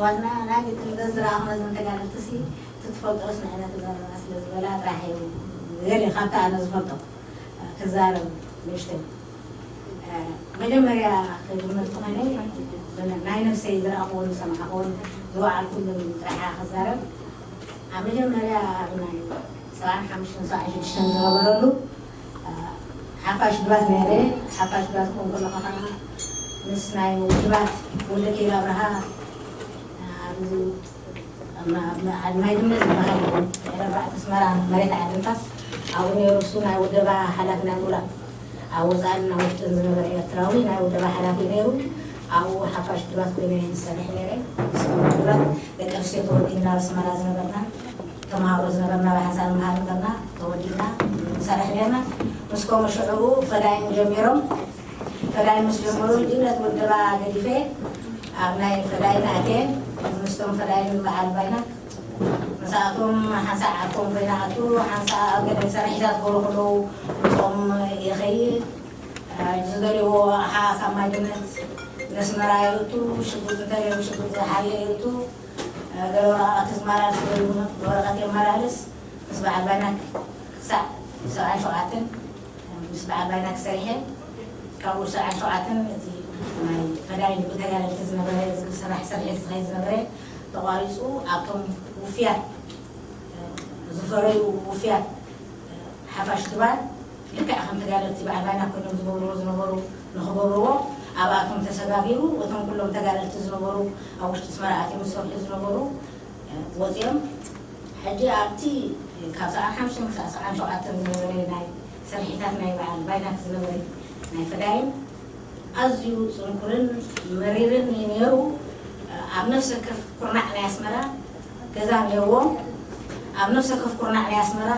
ዋና ናይ ግጥም ገዝራ ኣኽመዝን ተጋደልትሲ ትትፈልጦስ ንዕነት ገርና ስለ ዝበላ ጥራሕ እዩ። ገለ ካብቲ ኣነ ዝፈልጦ ክዛረብ ንእሽተይ። መጀመርያ ክጅምር ተኾይነ ናይ ነፍሰይ ዝረኣኽዎን ዝሰማዕኽዎን ዝወዓልኩሉን ጥራሕ ክዛረብ። ኣብ መጀመርያ ኣብ ናይ ሰብዓን ሓሙሽተን ሰብዓን ሽዱሽተን ዝነበረሉ ሓፋሽ ድባት ነይረ። ሓፋሽ ድባት ክኾን ከለኹ ከዓ ምስ ናይ ውድባት ወልደኪኤል ኣብርሃ ኣብዚ ኣብ ማ- ኣብ ማ- ኣብ ማይ ድመ ዝበሃል እዩ። ድሕሪ ኣርባዕተ ኣስመራ መሬት ዓዲ ንፋስ ኣብኡ ነይሩ። እሱ ናይ ውደባ ሓላፊ ናይ ሙላእ ኣብ ወፃእን ኣብ ውሽጥን ዝነበረ ኤርትራዊ ናይ ውደባ ሓላፊ ነይሩ። ኣብኡ ሓፋሽ ድባት ኮይነ ዝሰርሕ ነይረ። ምስ ውድባት ደቂ ኣንስትዮ ተወዲብና ኣብ ኣስመራ ዝነበርና ተምሃሮ ዝነበርና ብሓንሳብ ንመሃር ነበርና። ተወዲብና ንሰርሕ ነርና። ምስ ኮመ ሽዑኡ ፈዳይን ጀሚሮም። ፈዳይን ምስ ጀመሩ ድነት ውድባ ገዲፈ ኣብ ናይ ፈዳይን ኣትየ። ምስቶም ፈዳይን በዓል ባይና ምስኣቶም ሓንሳእ ዓርኮም ኮይና ኣቱ ሓንሳእ ኣብ ገለ ሰራሒታት ክገብሩ ከለዉ ምስኦም ይኸይድ። ዝደልይዎ ኣሓ ካብ ማይ ድነት ነስመራ የእቱ። ሽጉጥ እንተደልዮም ሽጉጥ ሓየ የእቱ። ገለ ወረቓቕቲ ዝመላለስ ወረቐት የመላልስ። ምስ በዓል ባይናክ ክሳዕ ሰብዓን ሸውዓተን ምስ በዓል ባይናክ ሰሪሐ። ካብኡ ሰብዓን ሸውዓተን እቲ ናይ ፈዳይን ብተጋደልቲ ዝነበረ ዝስራሕ ስርሒት ዝኸይድ ዝነበረ ተቋሪፁ። ኣብቶም ውፍያት ዝፈረዩ ውፍያት ሓፋሽ ድባር ልክዕ ከም ተጋደልቲ በዓል ባይና ኮይኖም ዝገብርዎ ዝነበሩ ንኽገብርዎ ኣብኣቶም ተሰጋጊሩ። እቶም ኩሎም ተጋደልቲ ዝነበሩ ኣብ ውሽጢ ኣስመራ ኣትዮም ዝሰርሑ ዝነበሩ ወፂኦም። ሕጂ ኣብቲ ካብ ሰብዓን ሓሙሽተን ክሳብ ሰብዓን ሸውዓተን ዝነበረ ናይ ስርሒታት ናይ በዓል ባይናክ ዝነበረ ናይ ፈዳይን ኣዝዩ ጽንኩርን መሪርን እዩ ነይሩ። ኣብ ነፍሲ ወከፍ ኩርናዕ ናይ ኣስመራ ገዛ ነይርዎም። ኣብ ነፍሲ ወከፍ ኩርናዕ ናይ ኣስመራ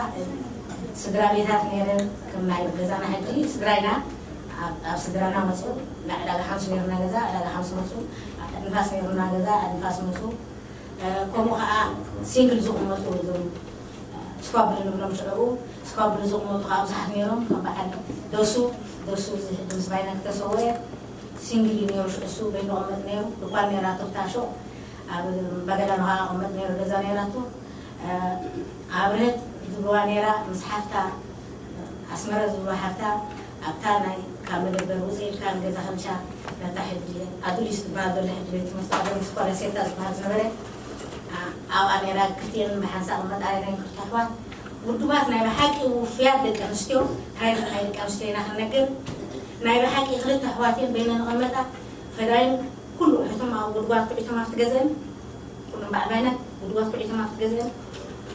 ስድራ ቤታት ነይረን። ከም ናይ ገዛና ሕጂ ስድራ ኢና። ኣብ- ኣብ ስድራና መጹ። ናብ ዕዳጋ ሓምስ ነይሩና ገዛ፣ ዕዳጋ ሓምስ መጹ። ኣብ ንፋስ ነይሩና ገዛ፣ ኣብ ንፋስ መጹ። ከምኡ ከዓ ሲንግል ዝቕመጡ እዞም ስኳብል ንብሎም ሽዑ ስኳብል ዝቕመጡ ከዓ ብዙሓት ነይሮም። ከም በዓል ደሱ ደሱ እዚ ሕጂ ምስ ባይና ክተሰወየ ሲንግል እዩ ነይሩ። ሽዑ እሱ በይኑ ይቕመጥ ነይሩ። ድኳን ነይራ ተፍታሾ ኣብ ባገዳኖ ከዓ ይቕመጥ ነይሩ። ገዛ ነይራቶ ኣብርህት ዝብልዋ ነይራ ምስ ሓፍታ ኣስመረ ዝብልዋ ሓፍታ ኣብታ ናይ ካብ መደበር ውፅእ ኢልካ ንገዛ ከምሻ ነታ ሕጂ ኣዱሊስ ዝበሃል ዘሎ ሕጂ ቤት ትምህርቲ ኣዶሊስ ኮለሴታ ዝበሃል ዝነበረ ኣብኣ ነይራ። ክልቲኤን ብሓንሳእ መጣሪና ክልተ ኣሕዋት ውዱባት ናይ ብሓቂ ውፍያት ደቂ ኣንስትዮ። ታሪኽ ናይ ደቂ ኣንስትዮ ኢና ክንነግር። ናይ ብሓቂ ክልተ ኣሕዋት እየን በይነን ይቐመጣ። ፈዳይን ኩሉ ኣሕዋቶም ኣብ ጉድጓድ ኩዒቶም ኣብቲ ገዘን ኩሎም በዓል ባይናት ጉድጓድ ኩዒቶም ኣብቲ ገዘን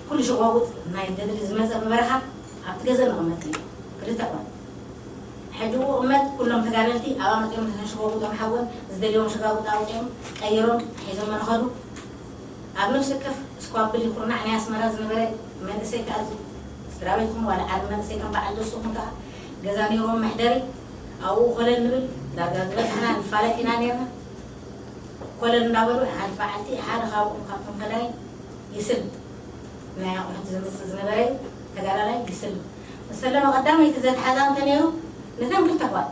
ኩሉ ሸጓጉጥ ናይ ገድሊ ዝመፀ ብበረኻ ኣብቲ ገዘን ይቕመጥ እዩ። ክልተ ኣሕዋት ሕጂ እሞ እመት ኩሎም ተጋደልቲ ኣብኣ መፂኦም ነተን ሸጓጉጦም ሓወን ዝደልዮም ሸጋጉጥ ኣውፂኦም ቀይሮም ሒዞም ንኸዱ። ኣብ ነፍሲ ወከፍ ስኳብል ኩርናዕ ናይ ኣስመራ ዝነበረ መንእሰይ ከኣ ስድራ ቤት ይኹን ዋላ ዓቢ መንእሰይ ከም በዓል ደሱ ይኹን ከኣ ገዛ ነይርዎም መሕደሪ ኣብኡ ኮለል ንብል ዳርጋ ዝበዝሕና ንፋለጥ ኢና ነይርና። ኮለል እንዳበሉ ሓንቲ በዓልቲ ሓደ ካብኦም ካብቶም ፈዳይ ይስል ናይ ኣቑሑት ዘምፅእ ዝነበረ እዩ። ተጋዳላይ ይስል ምስ ሰለመ ቀዳመይቲ ዘትሓዛ እንተ ነይሩ ነተን ክልተ ኣሕዋት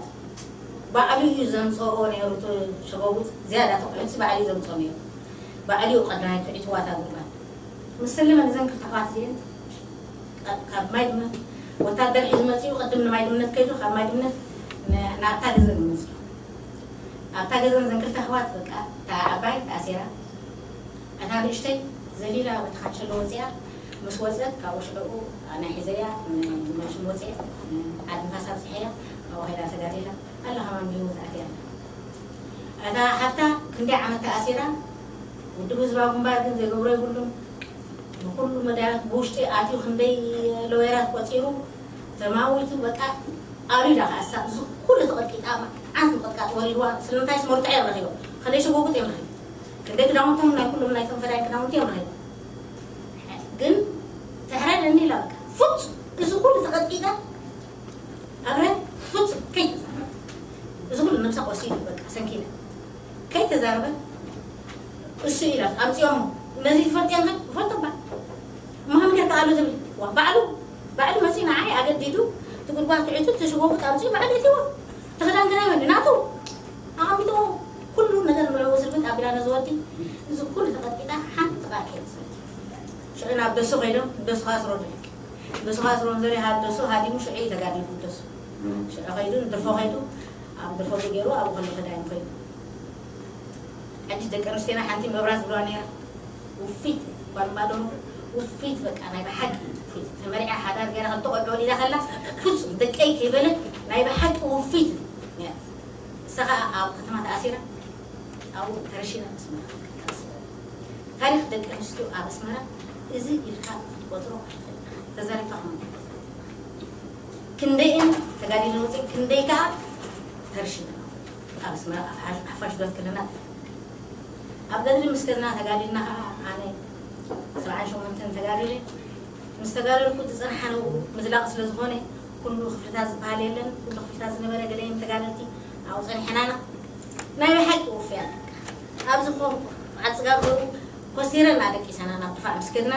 ባዕሉ እዩ ዘምፅኦ ነይሩ። እቲ ሸጎጉፅ ዝያዳ እቲ ኣቑሑት ባዕሉ እዩ ዘምፅኦ ነይሩ። ባዕሉ እዩ ቀዳማይ ትዕትዋታ ጉድጓድ ምስ ሰለመ ነዘን ክልተ ኣሕዋት እዚአን ካብ ማይ ድመት ወታደር ሒዙ መፂኡ ቅድም ንማይ ድመት ከይዱ ካብ ማይ ድመት ናብታ ገዘን መፂኡ ኣብታ ገዘን ዘን ክልተ ኣሕዋት በቃ እታ ዓባይ ኣሴራ እታ ንእሽተይ ዘሊላ በቲ ካንሸሎ ወፂኣ ምስ ወፀት ካብኡ ሽዑኡ ኣነ ሒዘያ ማሽን ወፂአ ዓዲ ንፋስ ኣብፅሐያ ካብኡ ከይዳ ተጋዲላ ኣላ ከማን ብህይወት ኣትያ ኣላ። እታ ሓፍታ ክንደይ ዓመት ተኣሲራ ውድብ ህዝባዊ ግንባር ግን ዘይገብሮ የብሉን። ንኩሉ መዳያት ብውሽጢ ኣትዩ ክንደይ ለወራት ቆፂሩ ተማዊቱ በቃ ኣሉ ኢላ ከኣሳ እዚ ኩሉ ተቐጥቂጣ መዓት ምቕጥቃጥ ወሪድዋ ስለምንታይ ስመርትዖ እዮም ረኺቦም ክንደይ ሸጎጉጥ እዮም ረኺቦም ክንደይ ክዳውንቶም ናይ ኩሎም ናይ ፈዳይ ክዳውንቲ እዮም ረኺቦም ግን ተሕረደኒ ኢላ በቃ ፍፁም እዚ ኩሉ ተቐጥቂጣ ኣብረ ፍፁም ከይተዛረበ እዚ ኩሉ ነብሳ ቆሲሉ በቃ ሰንኪለ ከይተዛረበ እሱ ኢላ ኣምፅኦም ነዚ ትፈልጥያ ንኸ ፈልጦ ባ እሞ ከም ጌርካ ኣሉ ዝብል ዋ ባዕሉ ባዕሉ መፂኡ ንዓይ ኣገዲዱ እቲ ጉድጓድ ክዒቱ እቲ ሽጎጉጥ ኣምፅኡ ባዕሉ እቲዎ እቲ ክዳን ግና ይበኒ ናቱ ኣቐሚጥዎ ኩሉ ነገር ንኡ ስልምት ኣቢላ ነዚ ወዲ እዚ ኩሉ ተቐጥቂጣ ሓንቲ ጥቓ ከየብሰት ሽዑ ናብ ደሱ ከይዶም ደሱ ከስሮ ደሱ ከስሮም ዘሪ ሃብ ደሱ ሃዲሙ ሽዑ እዩ ተጋዲሉ ደሱ ሽዑ ከይዱ ንድርፎ ከይዱ ኣብ ድርፎ ገይሩ ኣብኡ ከሎ ተዳይም ከይዱ ሕጂ ደቂ ኣንስትዮና ሓንቲ መብራት ዝብለዋ ነይራ ውፊት ጓል ማዶ ውፊት በቃ ናይ ብሓቂ ውፊት ተመሪዓ ሓዳር ገይራ ክልተ ቆልዑ ወሊዳ ከላ ፍጹም ደቀይ ከይበለት ናይ ብሓቂ ውፊት ነይራ እሳ ከዓ ኣብ ከተማ ተኣሲራ ኣብኡ ተረሺና ኣስመራ ታሪክ ደቂ ኣንስትዮ ኣብ ኣስመራ እዚ ኢልካ ክትቆፅሮ ተዘሪካ ክንደይን ተጋዲሉ ውፅእ ክንደይ ከዓ ተርሽና ኣብ ኣስመራ ሓፋሽ ዶት ክልና ኣብ ገድሊ ምስ ከድና ተጋዲልና ከዓ ኣነ ሰብዓን ሸሞንተን ተጋዲለ ምስ ተጋደልኩ ዝፀንሓ ነብኡ ምዝላቕ ስለ ዝኾነ ኩሉ ክፍልታት ዝበሃል የለን ኩሉ ክፍልታት ዝነበረ ገለይን ተጋደልቲ ኣብኡ ፀኒሐናና ናይ ብሓቂ ውፍያት ኣብዚ ኮንኩ በዓል ፅጋብ ዘው ኮስቲረን ኣደቂሰና ናብ ድፋዕ ምስ ከድና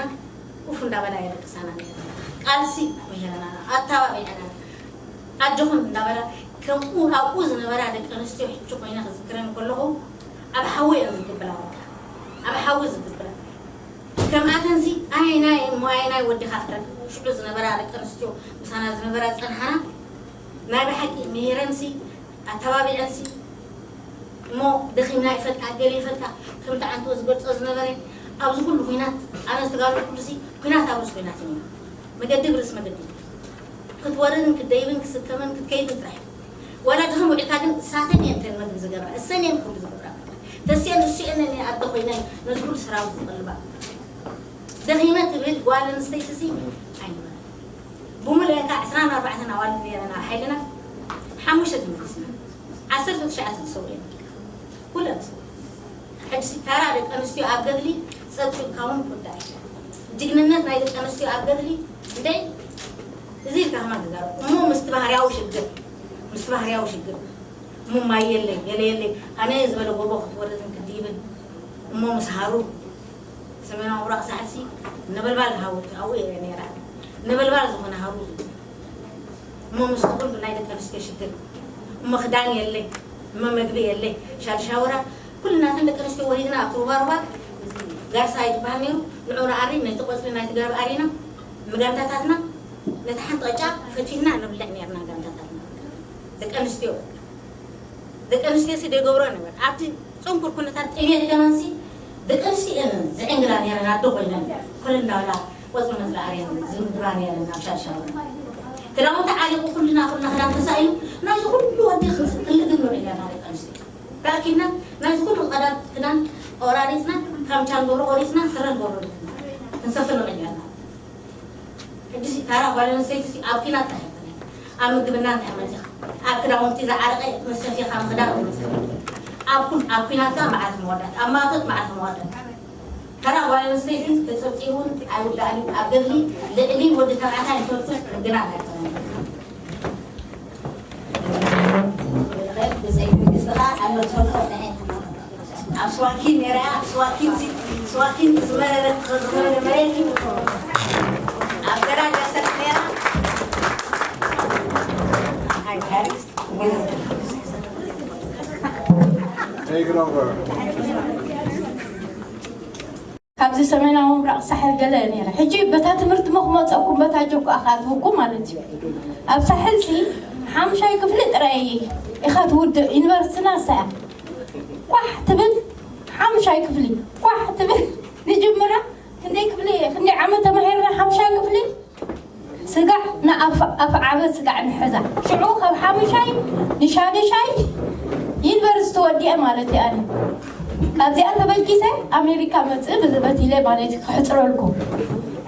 ውፍ እንዳበላ የደቅሳና ቃልሲ ምሂረና ኣተባቢዐና ኣጆኹም እንዳበላ ከምኡ ኣብኡ ዝነበራ ደቂ ኣንስትዮ ሕጂ ኮይነ ክዝክረን ከለኹ ኣብ ሓዊ እየን ዝድብላ በቃ ኣብ ሓዊ ዝድብላ ከምኣተንሲ ኣይናይ እሞ ኣይናይ ወዲኻ ክትረክብ ሽዑ ዝነበራ ደቂ ኣንስትዮ ምሳና ዝነበራ ዝፀንሓና ናይ ብሓቂ ምሂረንሲ ኣተባቢዐንሲ እሞ ደኺምና ይፈልጣ ገለ ይፈልጣ ከምቲ ዓንቶ ዝገልፆ ዝነበረ ኣብዚ ኩሉ ኩናት ኣነ ዝተጋሩ ኩሉሲ ኩናት ኣብ ርስ ኩናት እዩ መገዲ ብርስ መገዲ ክትወርን ክደይብን ክስከምን ክትከይድን ጥራሕ ዋላ ድኽም ውዒልካ ግን እሳተን እየን ተን መግቢ ዝገብራ እሰን እየን ኩሉ ዝገብራ ተስየን እሱ እየን ኣደ ኮይነን ነዚ ኩሉ ሰራዊት ዝጠልባ ደኺመ ትብል ጓል ኣንስተይቲ ሲ ኣይንበል ብምልእካ ዕስራን ኣርባዕተን ኣዋልድ ነይረን ኣብ ሓይልና ሓሙሽተ ተመሊስና ዓሰርተ ትሽዓተ ተሰዊኤን ኩለን ሕጂ ተራ ደቂ ኣንስትዮ ኣብ ገድሊ ጸብጺብካ እውን ጉዳይ ጅግንነት ናይ ደቂ ኣንስትዮ ኣብ ገድሊ እንደይ እዚ ኢልካ ከማ ትዛረብ እሞ ምስቲ ባህርያዊ ሽግር ምስቲ ባህርያዊ ሽግር እሞ ማይ የለይ ገለ የለይ ኣነ ዝበለ ጎቦ ክትወርድን ክድይብን እሞ ምስ ሃሩ ሰሜናዊ ምብራቕ ሳሕልሲ ነበልባል ሃውት ኣብኡ እየ ነይራ ነበልባል ዝኾነ ሃውት እሞ ምስቲ ኩሉ ናይ ደቂ ኣንስትዮ ሽግር እሞ ክዳን የለይ እሞ መግቢ የለይ ሻልሻወራ ኩልናተን ደቂ ኣንስትዮ ወሪድና ኣብቲ ሩባሩባ ጋርሳ እዩ ዝበሃል ነይሩ ንዑ ንኣሪ ነቲ ቆፅሊ ናይቲ ገረብ ኣሪና ንጋንታታትና ነቲ ሓንቲ ቅጫ ፈቲና ንብልዕ ነርና ጋንታታትና ደቂ ኣንስትዮ ደቂ ኣንስትዮ ሲ ደይገብሮ ነበር ኣብቲ ፅንኩር ኩነታት ጥሜት ከማንሲ ደቂ ኣንስትዮ እየን ዝዕንግላ ነረን ኣዶ ኮይነን ኩል እንዳበላ ቆፅሪ መፅላዕርየን ዝምግባ ነረን ኣብ ሻሻ ክዳውንቲ ዓሊቁ ኩልና ኩልና ክዳን ተሳኢኑ ናይዚ ኩሉ ወዲ ክልግብ ንሪእና ደቂ ኣንስትዮ ተኣኪብና ናይዚ ኩሉ ቀዳድ ክዳን ቆራሪፅና ካብ ቻንጎሮ ቆሪፅና ስረ ንገብሮ ክንሰፍር ንሪእና ሕጂ ታራ ጓል ኣንስተይቲ ኣብ ኪናት እንታይ ኣብ ምግብና እንታይ መፂኻ ኣብ ክዳውንቲ ዝዓረቀ መሰፊኻ ምኽዳን መፂኻ ኣብ ኩል ኣብ ኩናትካ መዓልቲ መወዳት ኣብ ማእቶት መዓልቲ መወዳት ተራ ጓል ኣንስተይቲ ተፀብፂቡን ኣይውዳእን ኣብ ገድሊ ልዕሊ ወዲ ተባዕታይ ንፈልጡ ግና ኣይኮነን ኣብ ስዋኪን ነራ ስዋኪን ስዋኪን ዝመረረ ዝመረረ መሬት ኣብ ገራ ደሰት ነራ ካብዚ ሰሜናዊ ምብራቕ ሳሕል ገለ ነይረ። ሕጂ በታ ትምህርቲ ሞ ክመፀኩም በታ ጀኩኣ ክኣትወኩም ማለት እዩ። ኣብ ሳሕል ሲ ሓምሻይ ክፍሊ ጥራይ ኢኻ ትውድእ። ዩኒቨርሲቲና እሳ እያ። ቋሕ ትብል ሓምሻይ ክፍሊ ቋሕ ትብል ንጅምራ ክንደይ ክፍሊ ክንደይ ዓመት ተማሂርና ሓምሻይ ክፍሊ ስጋዕ ንኣፍ ዓበ ስጋዕ ንሕዛ ሽዑ ካብ ሓሙሻይ ንሻድሻይ ዩኒቨርሲቲ ወዲአ ማለት እዩ ኣነ ካብዚኣ ተበጊሰ ኣሜሪካ መፅእ ብዝበት ኢለ ማለት እዩ ክሕፅረልኩም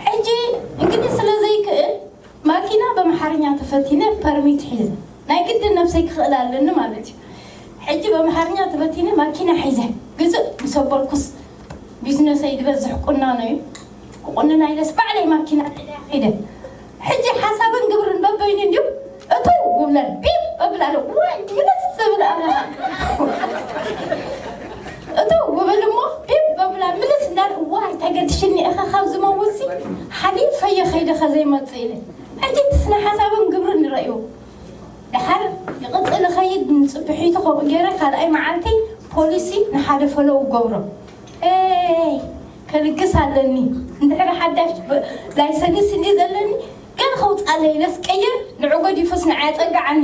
ሕጂ እንግዲህ ስለ ዘይክእል ማኪና በምሓርኛ ተፈቲነ ፐርሚት ሒዘ ናይ ግድን ነብሰይ ክኽእል ኣለኒ ማለት እዩ ሕጂ በምሓርኛ ተፈቲነ ማኪና ሒዘ ግዝእ ምሰበልኩስ ቢዝነሰይ ዝበዝሕ ቁናኖ እዩ ክቁንና ኢለስ ባዕለይ ማኪና ሒደ ከይደ ሕጂ ሓሳብን ግብርን በበይኑ እንድዩ እቱ ውብለን ቢብ እብል ኣለ ዋይ ምልስ ዝብል ኣለ እቱ ውብል እሞ ቢብ እብላ ምልስ እንዳል ዋይ ተገድሽኒ ኢኻ ካብ ዝመውሲ ሓሊፈየ ከይደ ከዘይመጽእ ኢለ ሕጂ እቲ ስነ ሓሳብን ግብርን ንረእዩ ደሓር ይቕጽል እኸይድ ንጽብሒቱ ከምኡ ገይረ ካልኣይ መዓልቲ ፖሊሲ ንሓደ ፈለው ገብሮ። ኤይ፣ ከልግስ ኣለኒ። እንድሕር ሓዳሽ ብ-፣ ላይሰንስ እንዲ ዘለኒ፣ ገለ ከውፅኣለይ ኢለስ ቀይር፣ ንዑ ገዲፉስ ንዓይ ኣፀግዓኒ።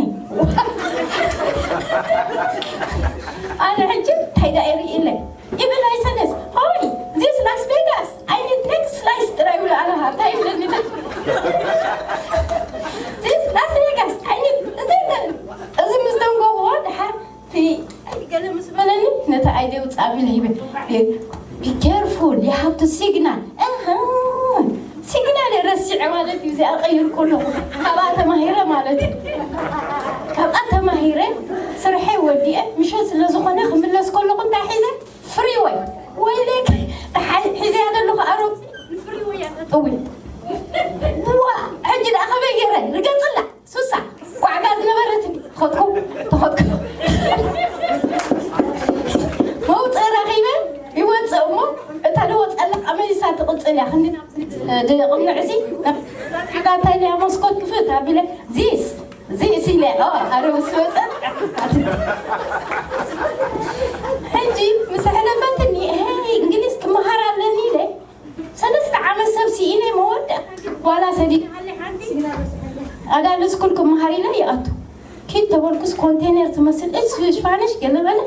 ኣነ ሕጂ እንታይ ደኣ ይርኢ ኢለ። ይብል ላይሰንስ። ሆይ፣ this Las Vegas. I need next slice ጥራይ ይብሉ ኣለኻ። እንታይ ይብለኒ? This Las Vegas. I need፣ እዚ፣ እዚ ምስ ደንጎዎ ድሓር እቲ ገለ ምስ በለኒ፣ ነቲ ኣይደ ውፅእ ኣቢለ ይብል። Be careful, you have to signal. ኣሃ፣ ሲግናል ረሲዐ ማለት እዩ። እዚኣ ቀይር ከለኹ ካብኣ ተማሂረ ማለት እዩ። ካብኣ ተማሂረ ስርሐይ ወዲአ ምሸት ስለ ዝኾነ ክምለስ ከለኹ እንታይ ሒዘ? ፍሪወይ። ወይለክ፣ ተሓ-፣ ሒዘያ ዘለኹ ኣሮብ ፍሪወይ እያ ተጥዊ። ዋ፣ ሕጂ ደኣ ከመይ ገይረ? ርገጽላ። ሱሳ፣ ጓዕጋ ዝነበረትኒ። ተኸትኩ፣ ተኸትኩ። መውፅእ ረኺበ፣ ይወፅእ እሞ፣ እታ ደወፀላ ኣመሊሳ ትቕፅል እያ። ክንዲ ናብዚ፣ እ፣ ድቕንዕዚ፣ ጓዕጋ እንታይ ኢለያ? መስኮት ክፍት ኣቢለ፣ ዚስ፣ ዚስ ኢለ፣ ኦ፣ ኣረ ምስ ወፀ፣ ሕጂ ምስ ኣሕለፈትኒ፣ ሄይ፣ እንግሊዝ ክመሃር ኣለኒ ኢለ፣ ሰለስተ ዓመት ሰብ ስኢነ መወዳእ ጓላ ሰዲዳለይ ሓንቲ ኣዳል ስኩል ክመሃር ኢለ ይኣቱ። ኪድ ተበልኩስ ኮንቴነር ትመስል እስ ሽፋንሽ ገለ በለ።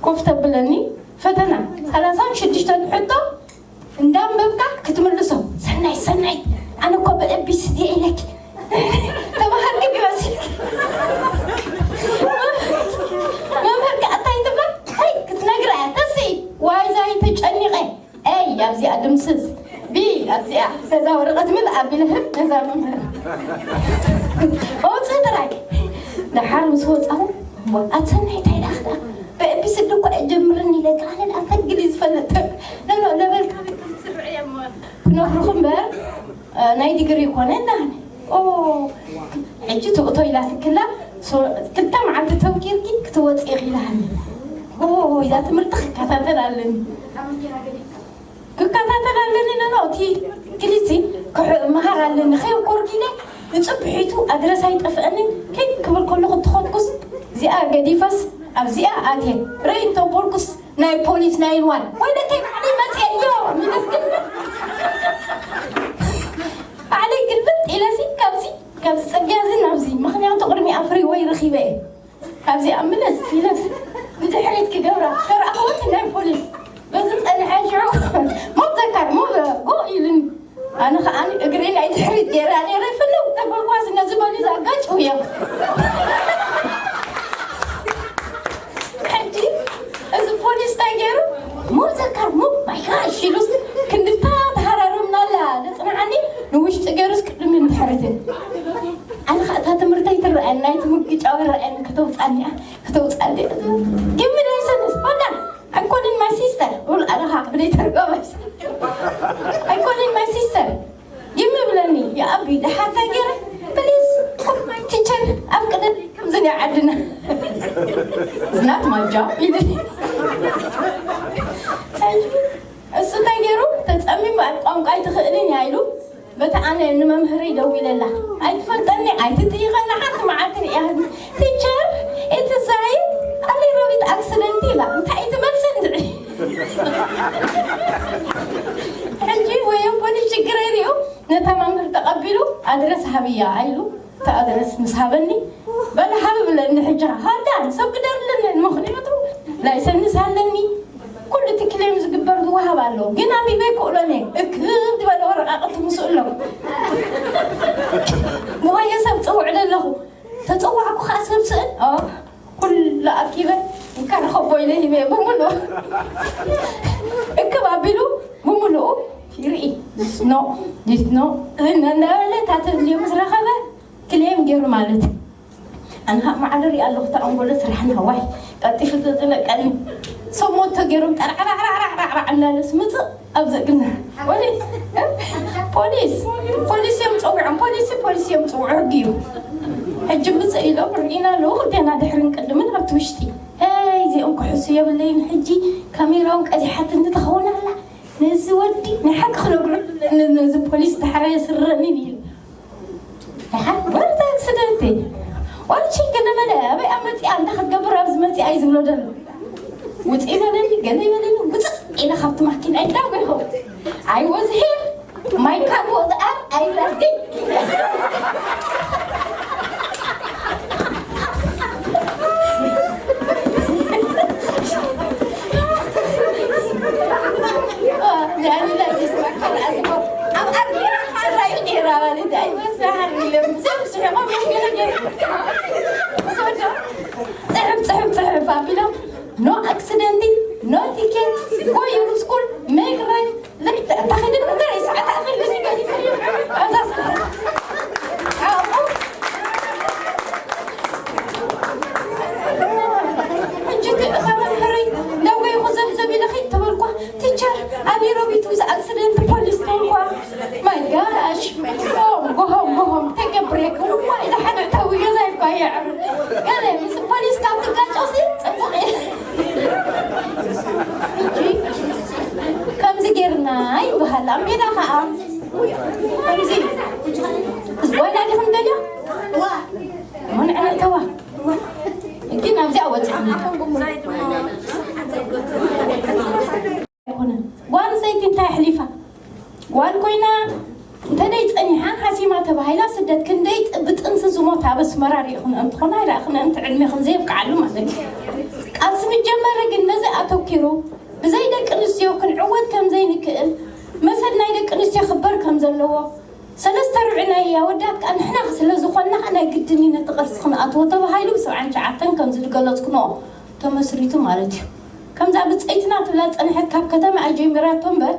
ኮፍ ተብለኒ። ፈተና ሰላሳን ሽዱሽተን ሕቶ እንዳንበብካ ክትምልሶ። ሰናይ፣ ሰናይ፣ ኣነ እኮ ብኤቢሲዲ ኢለኪ ተባሃልኪ ይመስልኪ። መምህርኪ ኣታይ ትብላ? ኣይ ክትነግራ እያ። ተስኢ ዋይዛይ ተጨኒቐ። ኤይ ኣብዚኣ ድምስስ ቢ ኣብዚኣ ነዛ ወረቐት ምልእ ኣቢለ ህብ ነዛ መምህር። ኣውፅእ ጥራይ። ደሓር ምስ ወፃኹ፣ ኣትሰናይ እንታይ ኢላ ክዳ? ብኤቢሲዲ እኮ እጀምርን ኢለካ፣ ኣነ ደኣ ፈግሊ ዝፈልጥ። ኖ፣ ኖ፣ ነበልካ ክነግርኹ እምበር፣ እ፣ ናይ ዲግሪ ይኮነ እንዳህነ። ኦ፣ ሕጂ ትእቶ ኢላ ትክላ፣ ሶ-፣ ክልተ መዓልቲ ተውኪልኪ ክትወፂ ኢኺ ኢላሃኒ። ኦ፣ እዛ ትምህርቲ ክከታተል ኣለኒ። ክከታተል ኣለኒ፣ ኖ፣ ኖ፣ እቲ እንግሊዝዚ ክሕ-፣ መሃር ኣለኒ። ከየኮርኩ ኢለ ንፅብሒቱ ኣድረስ ኣይጠፍአንን። ከይ ክብል ከለኹ ትኸድኩስ፣ እዚኣ ገዲፈስ ኣብዚኣ ኣትየ። ርእ እንተበልኩስ ናይ ፖሊስ ናይን ዋን። ወይለከይ ባዕለይ መፅየ እዮ፣ ሚለስ ግን ባዕለይ ግልብጥ ኢለሲ ካብዚ፣ ካብዚ ፅርግያ እዚ ናብዚ፣ ምኽንያቱ ቅድሚኣ ፍሪወይ ረኺበ እየ። ካብዚኣ ምለስ ኢለስ ንድሕሪት ክገብራ፣ ተረኣኽወት ናይ ፖሊስ። በዚ ጸኒሐ ሽዑ፣ ሞብ ዘካር፣ ሞብ ጎ ኢሉኒ። ኣነ ኸኣ እግሪ ናይ ድሕሪት ገይራ ነይረ፣ ፍንው ተበልኳስ ነዚ በሊ ዘጋጭው እዮም። ሕጂ እዚ ፖሊስ እንታይ ገይሩ? ሞብ ዘካር፣ ሞብ ማይ ጋሽ ኢሉስ ክንድታ ተሃራርምና ኣላ። ዘጽንዓኒ ንውሽጢ ገይሩስ ቅድሚ ንድሕሪትን። ኣነ ኸኣ እታ ትምህርተይ ትረኣየኒ፣ ናይቲ ምግጫው ይረኣየኒ፣ ከተውጻኒ እያ፣ ከተውጻኒ እያ። Give me license፣ hold on, I'm calling my sister። ብል ኣለኻ ብደይ ተርጎመስ። I'm calling my sister። Give me ብለኒ፣ ይኣቢ፣ ደሓር እንታይ ገይረ? Please call my teacher፣ ኣፍቅደለይ፣ ከምዚ ናይ ዓድና። It's not my job ኢሉኒ። እሱ እንታይ ገይሩ? ተጸሚሙ፣ ኣብ ቋንቋ ኣይትኽእልን እያ ኢሉ፣ በታ ኣነ ንመምህረይ ደዊለላ። ኣይትፈልጠኒ፣ ኣይትጥይቐኒ፣ ሓንቲ መዓልቲ ርእያ፣ ቲቸር፣ እቲ ዛይድ ኣሊ ረቢት ኣክሲደንት ኢላ። እንታይ እዩ ትመልሲ እንድዒ? ሕጂ ወዮ ፖሊስ ሽግረይ ሪኡ፣ ነታ መምህር ተቐቢሉ፣ ኣድረስ ሃብያ ኢሉ፣ እቲ ኣድረስ ምስ ሃበኒ፣ በለ ሃብ ብለኒ ሕጂ፣ ሃዳን ሰብ ግደርልኒ፣ ምኽንያቱ ላይሰንስ ኣለኒ፣ ኩሉ እቲ ክሌም ዝግበር ዝወሃብ ኣሎ፣ ግን ኣንቢበ ይክእሎን እየ። እክብ ዝበለ ወረቓቕቲ ምስኡ ኣሎ። ንወየ ሰብ ጽውዕ ደለኹ። ተጸዋዕኩ ኸኣ ሰብ ስእን፣ ኦ፣ ኩሉ ኣኪበ፣ እንካ ረኸቦ ኢለ ሂበ፣ ብምሉኡ። እክብ ኣቢሉ፣ ብምሉኡ ይርኢ። ኖ፣ ዲስ ኖ፣ እናበለ፣ እታ ተድልዮ ምስ ረኸበ፣ ክሌም ገይሩ ማለት እዩ። ኣነ ኸኣ ማዕረ ሪኣ ኣለኹ፣ እታ ኣንጎሎ ስራሕና፣ ዋይ፣ ቀልጢፉ ዝጥለቀኒ። ሰብ ሞቶ ገይሮም ጠራዕራዕራዕራዕ እናለስ ምፅእ ኣብ ዘግና። ፖሊስ፣ ፖሊስ፣ ፖሊስ እዮም ፀዊዖም፣ ፖሊስ፣ ፖሊስ እዮም ፀውዑ፣ ሕጊ እዩ። ሕጂ ምፅእ ኢሎም ርኢና ኣለዉ፣ ክልቴና ድሕርን ቅድምን ኣብቲ ውሽጢ። ሄይ፣ እዚኦም ክሕሱ የብለይን፣ ሕጂ ካሜራኦም ቀዚሓትኒ ትኸውን ኣላ። ነዚ ወዲ ናይ ሓቂ ክነግሮ ኣለኒ፣ ነዚ ፖሊስ ዳሕራይ ስረኒ ኢሉ። ደሓር ወርታ ኣክሲደንት እዩ። ዋልቺ ገለ መለ ኣበይ ኣብ መፂኣ እንታይ ክትገብር ኣብዚ መፂኣ እዩ ዝብሎ ዘሎ። ውፅእ ይበለኒ፣ ገለ ይበለኒ፣ ውፅእ ኢለ ካብቲ ማኪና እንዳጎይኹ፣ I was here, my car was up, I left it. ኣብ ኣርጌራ ካራ እዩ ነይራ ማለት ኣይመስልሃኒ። ለምሰም ስሕቆም ገለ ገለ። ጽሕፍ፣ ጽሕፍ፣ ጽሕፍ ኣቢሎም፣ ኖ ኣክሲደንት፣ ኖ ቲኬት፣ ጎ ዩር ስኩል፣ ሜክ ራይት፣ ልክ ተኸይደ ንምንታይ ሰዓት ኣኺሉ ገዲፈ። ኣታ ሰዓት። ኣዎ። ሕጂ እቲ እኻ መምህረይ፣ ደው ገይኹ ዘብዘብ ኢለ ኺድ ተበልኳ። ቲቸር፣ ኣብ ሮቢት ዊዝ ኣክሲደንት ፖሊስ ኮንኳ። My gosh! Go home, go home, go home. Take a break. እዋይ፣ ደሓን እተዊ፣ ገዛ ይኳ የዕርፍ። ገለ ምስ ፖሊስ ካብ ትጋጨውሲ ጽቡቕ እዩ። ሕጂ ከምዚ ጌርና ይበሃል። ኣብ ሜዳ ኸዓ ከምዚ። ወላ ዲኹም ደልዮ? ምን ዕነተዋ? ግን ኣብዚኣ ወፂእና። ኣይኮነን። ጓል ሰይቲ እንታይ ኣሕሊፋ? ጓል ኮይና እንተደይ ጸኒሓ ሓሲማ ተባሂላ ስደት ክንደይ ጥ-፣ ብጥንሲ ዝሞት ኣብ ኣስመራ ርኢኹን እንትኾና ኣይረእኽን፣ እንት ዕድሜኽን ዘየብቅዓሉ ማለት እዩ። ቃልሲ ምጀመረ ግን ነዚ ኣተኪሩ ብዘይ ደቂ ኣንስትዮ ክንዕወት ከም ዘይንክእል፣ መሰል ናይ ደቂ ኣንስትዮ ክበር ከም ዘለዎ፣ ሰለስተ ርብዒ ናይ ኣወዳት ከኣ ንሕና ስለ ዝኾንና ከኣ ናይ ግድን እዩ ነቲ ቃልሲ ክንኣትዎ ተባሂሉ ብ ሰብዓን ትሽዓተን ከምዚ ዝገለጽኩንኦ ተመስሪቱ ማለት እዩ። ከምዛ ብጸይትና ትብላ ጸንሐት ካብ ከተማ ኣጀሚራቶ እምበር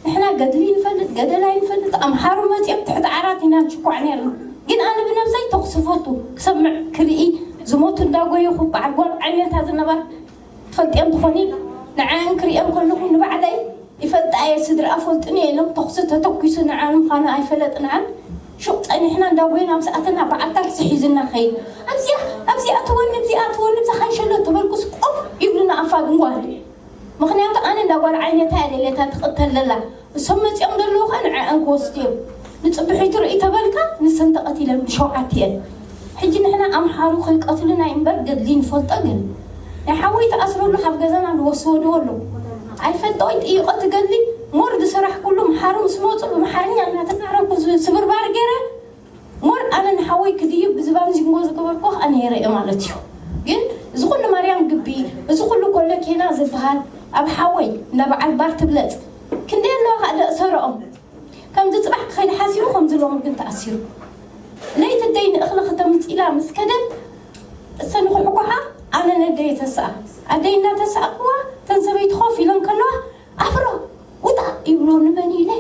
ንሕና ገድሊ ንፈልጥ፣ ገደል ኣይንፈልጥ፣ ኣምሓሩ መጺኦም ትሕቲ ዓራት ኢና ንሽኳዕ ነይርና። ግን ኣነ ብነብሰይ ተኹሲ ፈቱ፣ ክሰምዕ፣ ክርኢ፣ ዝሞቱ እንዳጎየኹ፣ በዓል ጓል ዓይነታ ዝነበራ ትፈልጥየን ትኾኒ፣ ንዓን ክርእየን ከለኹ ንባዕለይ ይፈልጣ እየ፣ ስድራኣ ፈልጡኒ እየ ኢሎም ተኹሲ ተተኲሱ ንዓን ምዃኑ ኣይፈለጥናን። ሹቕ ጸኒሕና እንዳጎየና ምስ ኣተና በዓል ታክሲ ሒዙና ኸይድ። ኣብዚኣ፣ ኣብዚኣ ትወኒ፣ ኣብዚኣ ትወኒ፣ ኣብዛ ካንሸሎ ተበልኩስ ቆፍ ይብሉና ኣፋግን ጓል። ምኽንያቱ ኣነ እንዳ ጓል ዓይነታ እያ ደልየታ ትቕተል ዘላ። እሶም መጺኦም ዘለዉ ኸ ንዕአን ክወስዱ እዮም። ንጽብሒቱ ርኢ ተበልካ ንሰን ተቐቲለን ብሸውዓቲአን። ሕጂ ንሕና ኣምሓሩ ከይቀትሉና እዩ እምበር ገድሊ ንፈልጦ ግን ናይ ሓወይ ተኣስረሉ ካብ ገዛና ዝወሰድዎ ኣሎ። ኣይፈልጦ ወይ ጥይቆ ትገሊ ሞር ዝሰራሕኩሉ ምሓሩ ምስ መጹ ብምሓርኛ እናተዛረብኩ ዝ-፣ ስብርባር ገይረ ሞር ኣነ ንሓወይ ክድይብ ብዝባን ዚንጎ ዝገበርኩ ከኣ ነይረ እየ ማለት እዩ። ግን እዚ ኩሉ ማርያም ግቢ፣ እዚ ኩሉ ኮለኬና ዝበሃል ኣብ ሓወይ እንዳ በዓል ባር ትብለጽ ክንደይ ኣለዋ ከኣ ደእሰረኦም። ከምዚ ጽባሕ ክኸይድ ሓሲቡ ከምዚ ሎሚ ግን ተኣሲሩ። ለይቲ ደይ ንእኽሊ ክተምጽ ኢላ ምስ ከደት እሰን ክሕኩሓ ኣነ ነደይ ተስኣ። ኣደይ እናተሳእክዋ እተን ሰበይቲ ኮፍ ኢለን ከለዋ ኣፍሮ ውጣ ይብሎ ንመን ኢለ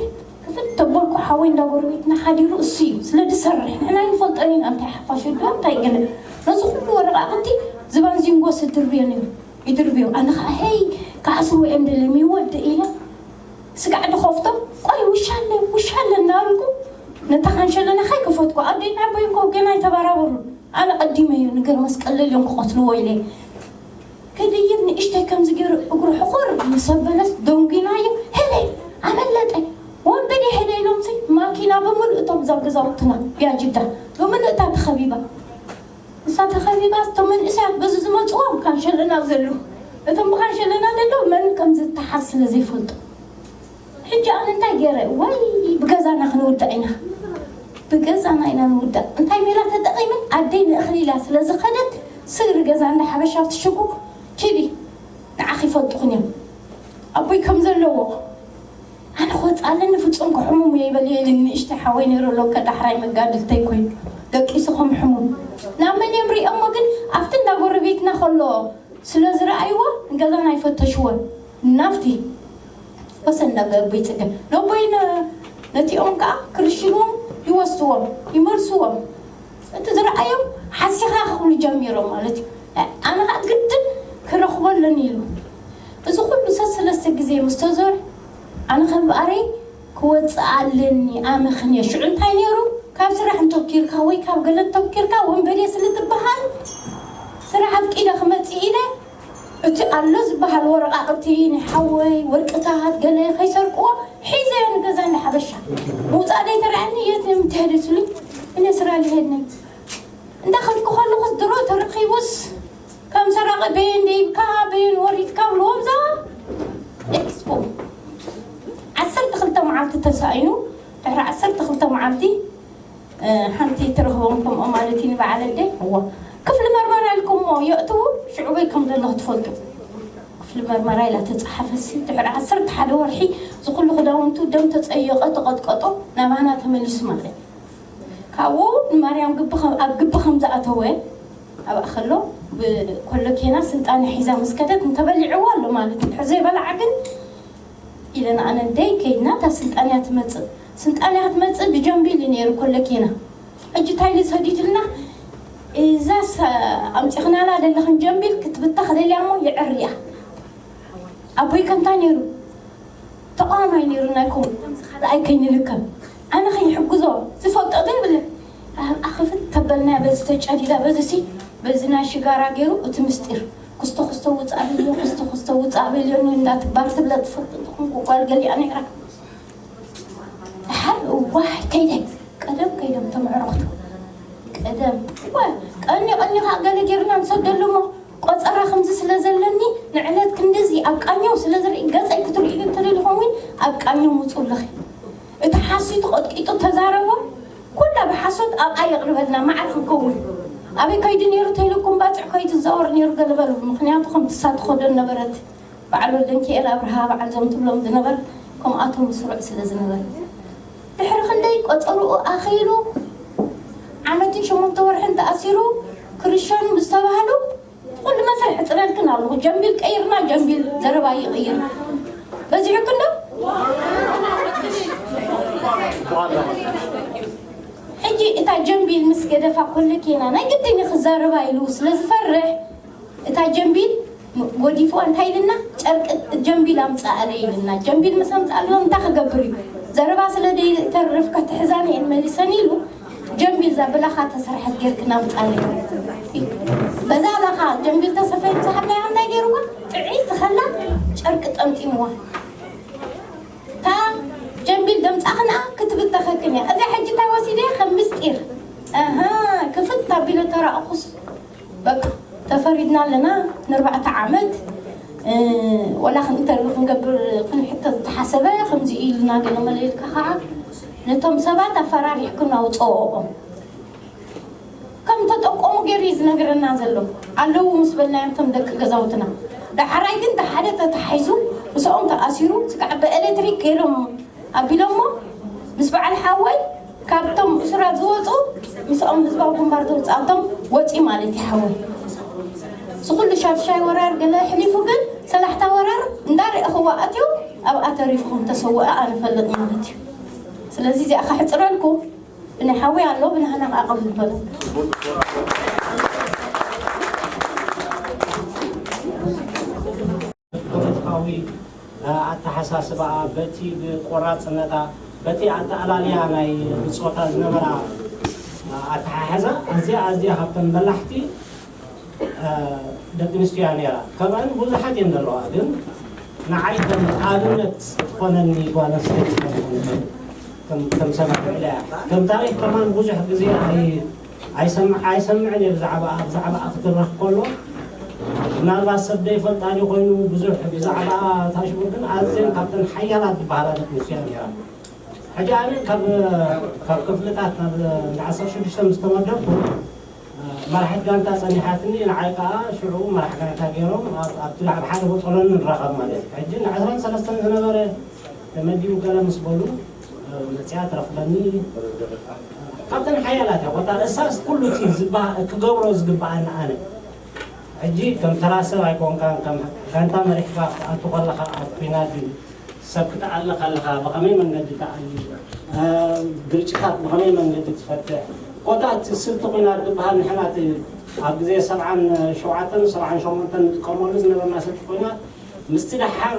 ክፍት ተበልኩ ሓወይ እንዳ ጎረቤትና ሓዲሩ እሱ እዩ ስለ ዝሰርሕ ንሕና ይንፈልጦን ኢና እንታይ ሓፋሽ ወድዋ እንታይ ገለ ነዚ ኩሉ ወረቓቕቲ ዝባን ዚንጎ ስድርብዮ ነይሩ ይድርብዮ ኣነ ከዓ ሄይ ክዓስርዎ እዮም ደልዮም ይወደ ኢለ ስጋዕ ድኸፍቶ ቆይ ውሻ ኣለ ውሻ ኣለ እናበልኩ ነታ ካንሸለና ከይከፈትኩ ኣደይ ንዓበይ እንኮ ገና ኣይተባራበሩን ኣነ ቀዲመዮ ንገር መስቀለል እዮም ክቐትልዎ ኢለ ክድይብ ንእሽተይ ከምዚ ገይሩ እግሩ ሕቑር ምስ ኣበለስ ደንጒናዮ፣ ሄደ! ኣመለጠ! ወንበዴ ሄደ ኢሎምሲ ማኪና ብምሉእ እቶም እዛ ገዛውትና ቢያጅዳ ብምሉእ እታ ተኸቢባ። እሳ ተኸቢባ እቶም መንእሰያት በዚ ዝመጽዎም ካንሸለና ዘለዉ እቶም ብካንሸለና ዘለዉ መን ከም ዝተሓዝ ስለ ዘይፈልጡ። ሕጂ ኣነ እንታይ ገይረ ዋይ ብገዛና ክንውዳእ ኢና ብገዛና ኢና ንውዳእ እንታይ ሜላ ተጠቒመ ኣደይ ንእኽሊ ኢላ ስለ ዝኸደት ስግሪ ገዛ እንዳ ሓበሻ ትሽጉ ኪዲ ንዓኺ ይፈልጡኽን እዮም ኣቦይ ከም ዘለዎ ኣነ ክወፅእ ኣለኒ ፍፁም ክሕሙም እየ ይበል የልን ንእሽተይ ሓወይ ነይሩ ኣሎ ከዳሕራይ መጋድልተይ ኮይኑ ደቂሱ ከም ሕሙም ናብ መን እዮም ሪኦሞ ግን ኣብቲ እንዳ ጎረቤትና ከሎ ስለ ዝረኣይዎ ንገዛና ኣይፈተሽዎን ናብቲ ወሰን እንዳገቡ ይፅገ ነቦይ ነቲኦም ከዓ ክርሽንዎም ይወስድዎም ይመልስዎም እቲ ዝረኣዮም ሓሲኻ ክብሉ ጀሚሮም ማለት እዩ ኣነ ከዓ ግድን ክረኽቦ ኣለኒ ኢሉ እዚ ኩሉ ሰሰለስተ ግዜ ምስ ተዞረ ኣነ ከም በኣረይ ክወፅእ ኣለኒ ኣመኽንዮ ሽዑ እንታይ ነይሩ ካብ ስራሕ እንተብኪርካ ወይ ካብ ገለ እንተብኪርካ ወንበዴ ስለ ትበሃል ስራሕ ኣፍቂደ ክመፅእ ኢለ እቲ ኣሎ ዝበሃል ወረቓቕቲ ናይ ሓወይ ወርቅታት ገለ ከይሰርቅዎ ሒዘዮ ንገዛ ንሓበሻ ምውፃእ ደይተረኣኒ የት ነው የምትሄድ ስሉኝ እኔ ስራ ልሄድ ነኝ እንዳኸድኩ ከለኹስ ድሮ ተረኺቡስ ከም ሰራ በየን ደይብካ በየን ወሪድካ ብልዎ ብዛ ኤክስፖ ዓሰርተ ክልተ መዓልቲ ተሳኢኑ። ድሕሪ ዓሰርተ ክልተ መዓልቲ ሓንቲ ትረኽቦም ከምኡ ማለት እዩ ንበዓል ኣደይ። እዋ ክፍሊ መርመራ ኢልኩሞ የእትዉ ሽዑበይ ከም ዘለኹ ትፈልጡ። ክፍሊ መርመራ ኢላ ተጻሓፈሲ ድሕሪ ዓሰርተ ሓደ ወርሒ ዝኹሉ ክዳውንቱ ደም ተጸየቐ ተቐጥቀጦ ናባና ተመሊሱ ማለት ካብኡ ንማርያም ግቢ ኣብ ግቢ ከም ዝኣተወ ኣብኣ ከሎ ብኮለኬና ስልጣን ሒዛ ምስ ከደት እንተበሊዕዎ ኣሎ ማለት እዩ። ድሕሪ ዘይበላዓ ግን ኢለን ኣነ ደይ ከይድና እታ ስልጣንያ ትመጽእ ስልጣንያ ክትመጽእ ብጀምቢል እዩ ነይሩ ኮለኬና። ሕጂ ታይሊ ሰዲድልና እዛ ኣምፂኽናላ ዘለኽን ጀምቢል ክትብታ ክደልያ እሞ ይዕርያ ኣቦይ ከምታ ነይሩ ተቃዋማይ ነይሩ ናይ ኮም ኣይ ከይንልከም ኣነ ከይሕግዞ ዝፈልጦ ዘይብለ ኣኽፍት ተበልና በዚ ተጨዲዳ በዚ ሲ በዚ ናይ ሽጋራ ገይሩ እቲ ምስጢር ክስቶ ክስቶ ውፃእ በልዮ ክስቶ ክስቶ ውፃእ በልዮ እንዳትባር ትብለ ትፈልጥ እንተኾንኩ ጓል ገሊኣ ነይራ። ደሓር እዋይ ከይደ ቀደም ከይዶም ተምዕረኽቱ ቀደም እዋይ ቀኒ ቀኒ ከዓ ገለ ጌርና ንሰደሉ እሞ ቆፀራ ከምዚ ስለ ዘለኒ ንዕለት ክንድዚ ኣብ ቃኘው ስለ ዝርኢ ገፀይ ክትርኢ ግን ትደሊ ኸውን ኣብ ቃኘው ምፁ ኣለኺ እቲ ሓሲቱ ቀጥቂጡ ተዛረቦ ኩላ ብሓሶት ኣብኣ የቕርበልና መዓር ክንከውን ኣበይ ከይዱ ነይሩ ተይልኩም ባፅዕ ከይትዛወር ነይሩ ገለ በሉ ምክንያቱ ከም ትሳ ትኸዶ ነበረት በዓል ወልደንኪኤል ኣብርሃ በዓል ዞም ትብሎም ዝነበር ከምኣቶም ስሩዕ ስለ ዝነበር ድሕሪ ክንደይ ቆፀርኡ ኣኸይሉ ዓመትን ሸሞንተ ወርሕን ተኣሲሩ ክርሸኑ ዝተባህሉ ኩሉ መስርሕ ሕፅረልክን ኣለኹ ጀምቢል ቀይርና ጀምቢል ዘረባ ይቕይር በዚሑክን ዶ ሕጂ እታ ጀምቢል ምስ ገደፋ ኮለኬና ናይ ግድን ክዛረባ ኢሉ ስለ ዝፈርሕ እታ ጀምቢል ጎዲፍዋ እንታይ ኢልና ጨርቂ ጀምቢል ኣምፀኣለ ኢልና ጀምቢል ምስ ኣምፀኣለ እንታይ ክገብር እዩ ዘረባ ስለ ዘይተርፍ ክትሕዛን እየን መሊሰን ኢሉ ጀምቢል እዛ ብላኻ ተሰርሐት ጌርክን ኣምፃለ በዛ ላኻ ጀምቢል ተሰፈይት ዝሃብናያ እንታይ ገይርዋ ጥዒ ዝኸላ ጨርቂ ጠምጢምዋ እታ ጀምቢል ደምፃኽንኣ ክትብተኸክን እያ እዚኣ ሕጂ እንታይ ወሲደ ከም ምስጢር ክፍት ኣቢለ ተራእኹስ በቃ ተፈሪድና ኣለና ንርባዕተ ዓመት ወላ ክንኢንተርቪ ክንገብር ክንሕተት ዝተሓሰበ ከምዚ ኢልና ገለ መለ ኢልካ ከዓ ነቶም ሰባት ኣፈራሪሕክን ኣውፅኦኦም ከም ተጠቆሙ ገይሩ እዩ ዝነግረና ዘሎ ኣለዉ ምስ በልናዮም ቶም ደቂ ገዛውትና ዳሕራይ ግን ተሓደ ተታሒዙ ምስኦም ተኣሲሩ ስጋዕ ብኤሌክትሪክ ገይሮም ኣቢሎሞ ምስ በዓል ሓወይ ካብቶም እሱራት ዝወፁ ምስኦም ህዝባዊ ግንባር ተውፃእቶም ወፂ ማለት እዩ ሓወይ ስኩሉ ሻድሻይ ወራር ገለ ሕሊፉ ግን ሰላሕታ ወራር እንዳርአ ክዋኣት እዩ ኣብኣ ተሪፉ ከም ተሰወአ ኣንፈልጥ ማለት እዩ ስለዚ እዚኣ ከሕፅረልኩ ብናይ ሓወይ ኣሎ ብናህና ከዓ ከም ዝበሎ ፖለቲካዊ ኣተሓሳስባኣ በቲ ብቆራፅነታ በቲ ኣተኣላልያ ናይ ብፆታ ዝነበራ ኣተሓሕዛ ኣዝያ ኣዝያ ካብተን በላሕቲ ደቂ ኣንስትዮ እያ ነይራ። ከምኣን ብዙሓት እየን ዘለዋ፣ ግን ንዓይ ከም ኣብነት ትኾነኒ ጓል ኣንስተይቲ ከም ከም ከም ሰባት ኢላ እያ። ከም ታሪኽ ከማን ብዙሕ ግዜ ኣይ ኣይሰምዕ ኣይሰምዕን እየ ብዛዕባኣ ብዛዕባኣ ክትረኽ ከሎ ምናልባት ሰብ ዘይፈልጣ ድዩ ኮይኑ ብዙሕ ብዛዕባኣ ታሽሙ ግን ኣዝየን ካብተን ሓያላት ዝበሃላ ደቂ ኣንስትዮ እያ ነይራ። ሕጂ ኣነ ካብ ካብ ክፍልታት ናብ ዓሰርተ ሽዱሽተ ምስ ተመደብኩ መራሒት ጋንታ ጸኒሓትኒ፣ ንዓይ ከኣ ሽዑ መራሕ ጋንታ ገይሮም ኣብቲ ኣብ ሓደ ቦጦሎኒ ንራኸብ ማለት እዩ። ሕጂ ንዕስራን ሰለስተን ዝነበረ ተመዲቡ ገለ ምስ በሉ መጺኣ ትረኽበኒ። ካብተን ሓያላት እያ፣ ኮታ እሳስ ኩሉ እቲ ክገብሮ ዝግብኣኒ ኣነ። ሕጂ ከም ተራ ሰብ ኣይኮንካን፣ ከም ጋንታ መሪሕካ ክትኣቱ ከለኻ ኣብ ኲናት ድዩ? ሰብ ክትኣሊ ከለኻ ብኸመይ መንገዲ ትኣሊ? ግርጭታት ብኸመይ መንገዲ ትፈትሕ? ኮታ እቲ ስልቲ ኲናት ዝበሃል ንሕና እቲ ኣብ ግዜ ሰብዓን ሸውዓተን ሰብዓን ሸሞንተን ንጥቀመሉ ዝነበርና ስልቲ ኲናት ምስቲ ደሓር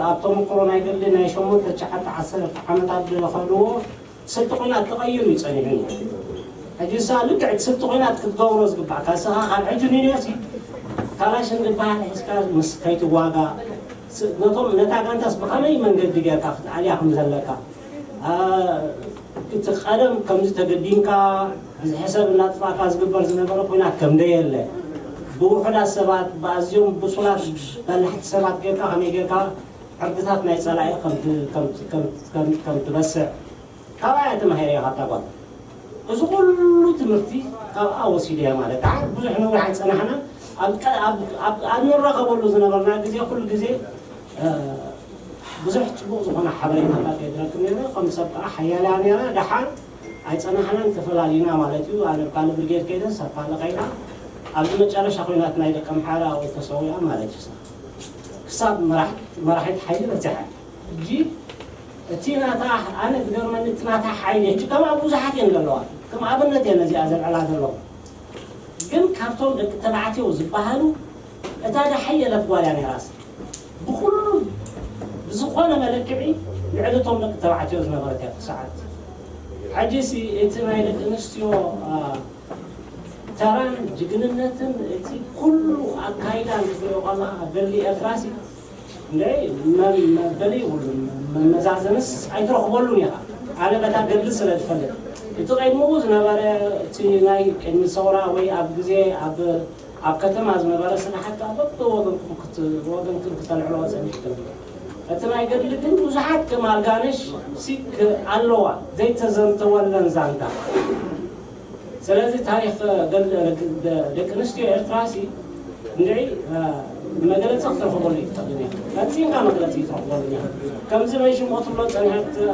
ኣብ ተመክሮ ናይ ገድሊ ናይ ሸሞንተ ትሽዓተ ዓሰርተ ዓመታት ዝኸድዎ ስልቲ ኲናት ተቐይሩ እዩ ጸኒሑ። ሕጂ ንስኻ ልክዕ እቲ ስልቲ ኲናት ክትገብሮ ዝግባእካ ንስኻ ካብ ሕጂ ንዩኒቨርሲቲ ካላሽን ዝበሃል ሒዝካ ምስ ከይትዋጋእ ነቶም ነታ ጋንታስ ብኸመይ መንገዲ ጌርካ ክትኣልያ ከም ዘለካ እቲ ቀደም ከምዚ ተገዲምካ ብዝሒ ሰብ እናጥፋእካ ዝግበር ዝነበረ ኲናት ከም ደየለ ብውሑዳት ሰባት፣ ብኣዝዮም ብሱላት በላሕቲ ሰባት ጌርካ ከመይ ጌርካ ዕርድታት ናይ ጸላኢ ከም ት-፣ ከም ት-፣ ከም ት-፣ ከም ት-፣ ከም ትበስዕ ካብኣ እያ ተማሂረ እያ ካብታ ጓል። እዚ ኩሉ ትምህርቲ ካብኣ ወሲደ እያ ማለት። ደሓር ብዙሕ ነዊሕ ኣይጸናሕናን። ኣብ ቀ-፣ ኣብ፣ ኣብ፣ ኣብ ንራኸበሉ ዝነበርና ግዜ ኩሉ ግዜ፣ እ፣ ብዙሕ ጽቡቕ ዝኾነ ሓበሬታታት እየ ዝረክብ ነይረ። ከም ሰብ ከኣ ሓያል እያ ነይራ። ደሓር ኣይጸናሕናን፣ ተፈላሊና ማለት እዩ። ኣነ ኣብ ካልእ ብርጌድ ከይደ፣ ሰብ ካልእ ከይዳ፣ ኣብዚ መጨረሻ ኮይናት ናይ ደቀምሓረ ኣብኡ ተሰዊኣ ማለት እዩ። ክሳብ መራሕ-፣ መራሒት ሓይሊ በጺሐ። ሕጂ እቲ ናታ፣ ኣነ ዝገርመኒ እቲ ናታ ሓይሊ፣ ሕጂ ከምኣ ብዙሓት እየን ዘለዋ። ከም ኣብነት እየ ነዚኣ ዘልዕላ ዘለኹ። ግን ካብቶም ደቂ ተባዕትዮ ዝበሃሉ እታ ዝሓየለት ጓል እያ ነይራስ። ብኹሉ ብዝኾነ መለክዒ ልዕሊ እቶም ደቂ ተባዕትዮ ዝነበረት እያ እቲ ሰዓት። ሕጂሲ እቲ ናይ ደቂ ኣንስትዮ፣ አ፣ ተራን ጅግንነትን እቲ ኩሉ ኣካይዳን ክትሪኦ ከለኻ ገድሊ ኤርትራሲ እንደ መ-፣ መበሊ ይብሉን መመዛዘንስ ኣይትረኽበሉን ኢኻ። ኣነ በታ ገድሊ ስለ ዝፈልጥ እቲ ቀድምኡ ዝነበረ እቲ ናይ ቅድሚ ሰውራ ወይ ኣብ ግዜ ኣብ ኣብ ከተማ ዝነበረ ስራሕቲ ኣብ በብወገንኩም ክት-፣ ወገንኩም ክተልዕልዎ ጸኒሕኩም። እቲ ናይ ገድሊ ግን ብዙሓት ከም ኣልጋነሽ ሲክ ኣለዋ ዘይተዘንተወለን ዛንታ። ስለዚ ታሪኽ ገድሊ ደቂ፣ ደቂ ኣንስትዮ ኤርትራ ሲ እንድዒ፣ እ፣ መግለጺ ክትረኽበሉ ይትኽእልን ኢኻ። ፈጺምካ መግለጺ ይትረኽበሉ ኢኻ። ከምዚ መይሽሞ ትብሎ ጸንሐት፣ እ፣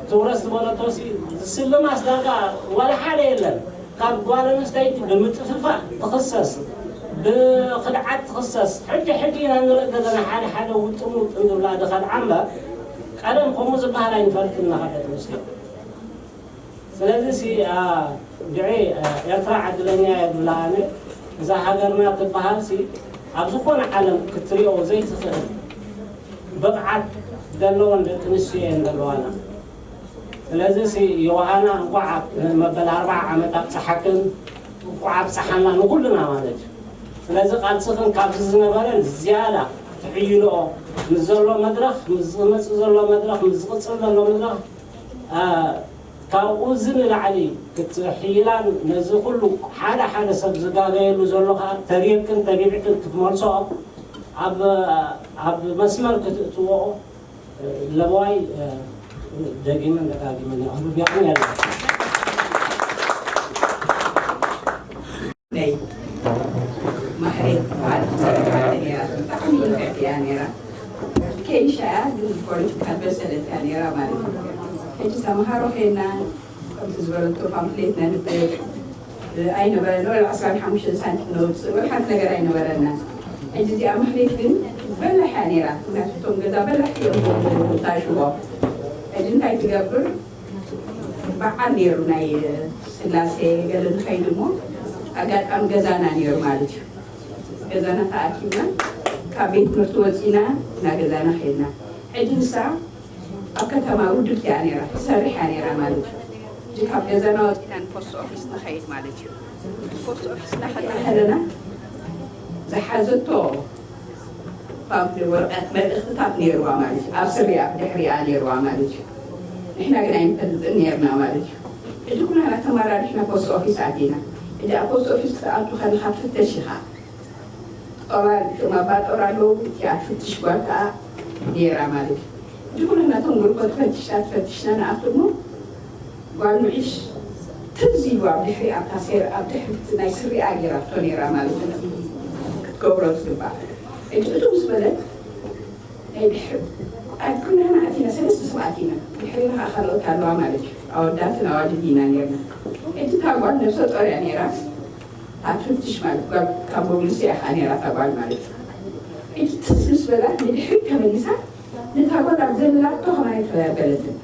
ትውረስ ዝበለቶ ሲ ዝስልማስ ዳርጋ ዋላ ሓደ የለን። ካብ ጓል ኣንስተይቲ ብምጥፍፋእ ትኽሰስ፣ ብኽድዓት ትኽሰስ። ሕጂ ሕጂ ኢና ንርኢ ዘለና ሓደ ሓደ ውጥም ውጥም ዝብላ ዝኸድዓ እምበር፣ ቀደም ከምኡ ዝበሃል ኣይንፈልጥን ኢና ካብ ደቂ ኣንስትዮ። ስለዚ ሲ፣ አ፣ ድዒ፣ አ፣ ኤርትራ ዕድለኛ እየ ዝብላ ኣነ፣ እዛ ሃገርና ትበሃል ሲ ኣብ ዝኾነ ዓለም ክትሪኦ ዘይትኽእል ብቕዓት ዘለወን ደቂ ኣንስትዮ እየን ዘለዋና። ስለዚ ሲ ዮሃና እንኳዕ ኣብ መበል ኣርብዓ ዓመት ኣብፀሓክን፣ እንኳዕ ኣብፀሓና ንኩልና ማለት እዩ። ስለዚ ቃልስኽን ካብዚ ዝነበረ ዝያዳ ትሕይልኦ ምስ ዘሎ መድረኽ፣ ምስ ዝመፅእ ዘሎ መድረኽ፣ ምስ ዝቕፅል ዘሎ መድረኽ፣ አ፣ ካብኡ እዚ ንላዕሊ ክትሕይላን ነዚ ኩሉ ሓደ ሓደ ሰብ ዝጋገየሉ ዘሎ ከዓ ተሪርክን ተቢዕክን ክትመልሶ ኣብ፣ ኣብ መስመር ክትእትዎ ለበዋይ፣ እ፣ ደጊመን ደጋጊመን የቕርብ ያቕን ያለው። ናይ ማሕሌት በዓል ትሰርሕ ነይራ። ብጣዕሚ ንፍዕቲ እያ ነይራ። ከይሻ እያ፣ ግን ፖለቲካ በሰለት እያ ነይራ ማለት እዩ። ሕጂ ተምሃሮ ኸይና ከምቲ ዝበለቶ ፓምፍሌት ነንብብ ኣይነበረን። ወላ ዕስራን ሓሙሽተን ሳንቲም ነውፅእ፣ ወላ ሓንቲ ነገር ኣይነበረና። ሕጂ እዚኣ ማሕሌት ግን በላሕ እያ ነይራ። ምክንያቱ እቶም ገዛ በላሕ እዮም ታሽቦ። ሕጂ እንታይ ትገብር? በዓል ነይሩ ናይ ስላሴ ገለ ንኸይድ እሞ ኣጋጣሚ ገዛና ነይሩ ማለት እዩ። ገዛና ተኣኪብና ካብ ቤት ትምህርቲ ወፂና ናብ ገዛና ከይድና። ሕጂ ንሳ ኣብ ከተማ ውድብቲ እያ ነይራ፣ ትሰርሕ እያ ነይራ ማለት እዩ። ሕጂ ካብ ገዛና ወፂና ንፖስት ኦፊስ ንኸይድ ማለት እዩ። ፖስት ኦፊስ እናኸድና ከለና ዝሓዘቶ ፓምፍሌት ወረቐት መልእኽትታት ነይርዋ ማለት እዩ። ኣብ ስሪኣ ብድሕሪኣ ነይርዋ ማለት እዩ። ንሕና ግን ኣይንፈልጥን ነይርና ማለት እዩ። ሕጂ ኩላና ተመራሪሕና ፖስት ኦፊስ ኣቲና። ሕጂ ኣብ ፖስት ኦፊስ ክትኣቱ ከለኻ ትፍተሽ ኢኻ። ጦር ኣል-፣ እቶም ኣባ ጦር ኣለዉ፣ እቲኣ ትፍትሽ ጓል ከኣ ነይራ ማለት እዩ። ሕጂ ኩላና እቶም ጉልኮት ፈቲሽና፣ ፈቲሽና ንኣቱ እሞ ጓል ምዒሽ ትዝ ኢሉ ኣብ ድሕሪ ኣብታ ሴር-፣ ኣብ ድሕሪት ናይ ስሪኣ ገይራቶ ነይራ ማለት እዩ። ክትገብሮ ዝግባእ። ሕጂ እቱ ምስ በለት ናይ ድሕሪ ኣብ ኩላና ኣቲና ሰለስተ ሰባት ኢና። ድሕሪና ከዓ ካልኦት ኣለዋ ማለት እዩ። ኣወዳትን ኣዋልድ ኢና ነይርና። ሕጂ እታ ጓል ነብሰ ጦር እያ ነይራ። ኣብ ትፍትሽ ማለት ጓል ካብ ፖሊስ እያ ከዓ ነይራ እታ ጓል ማለት እዩ። ሕጂ ትዝ ምስ በላት ንድሕሪት ተመሊሳ ነታ ጓል ኣብ ዘለላቶ ከማን ኣይተበለትን።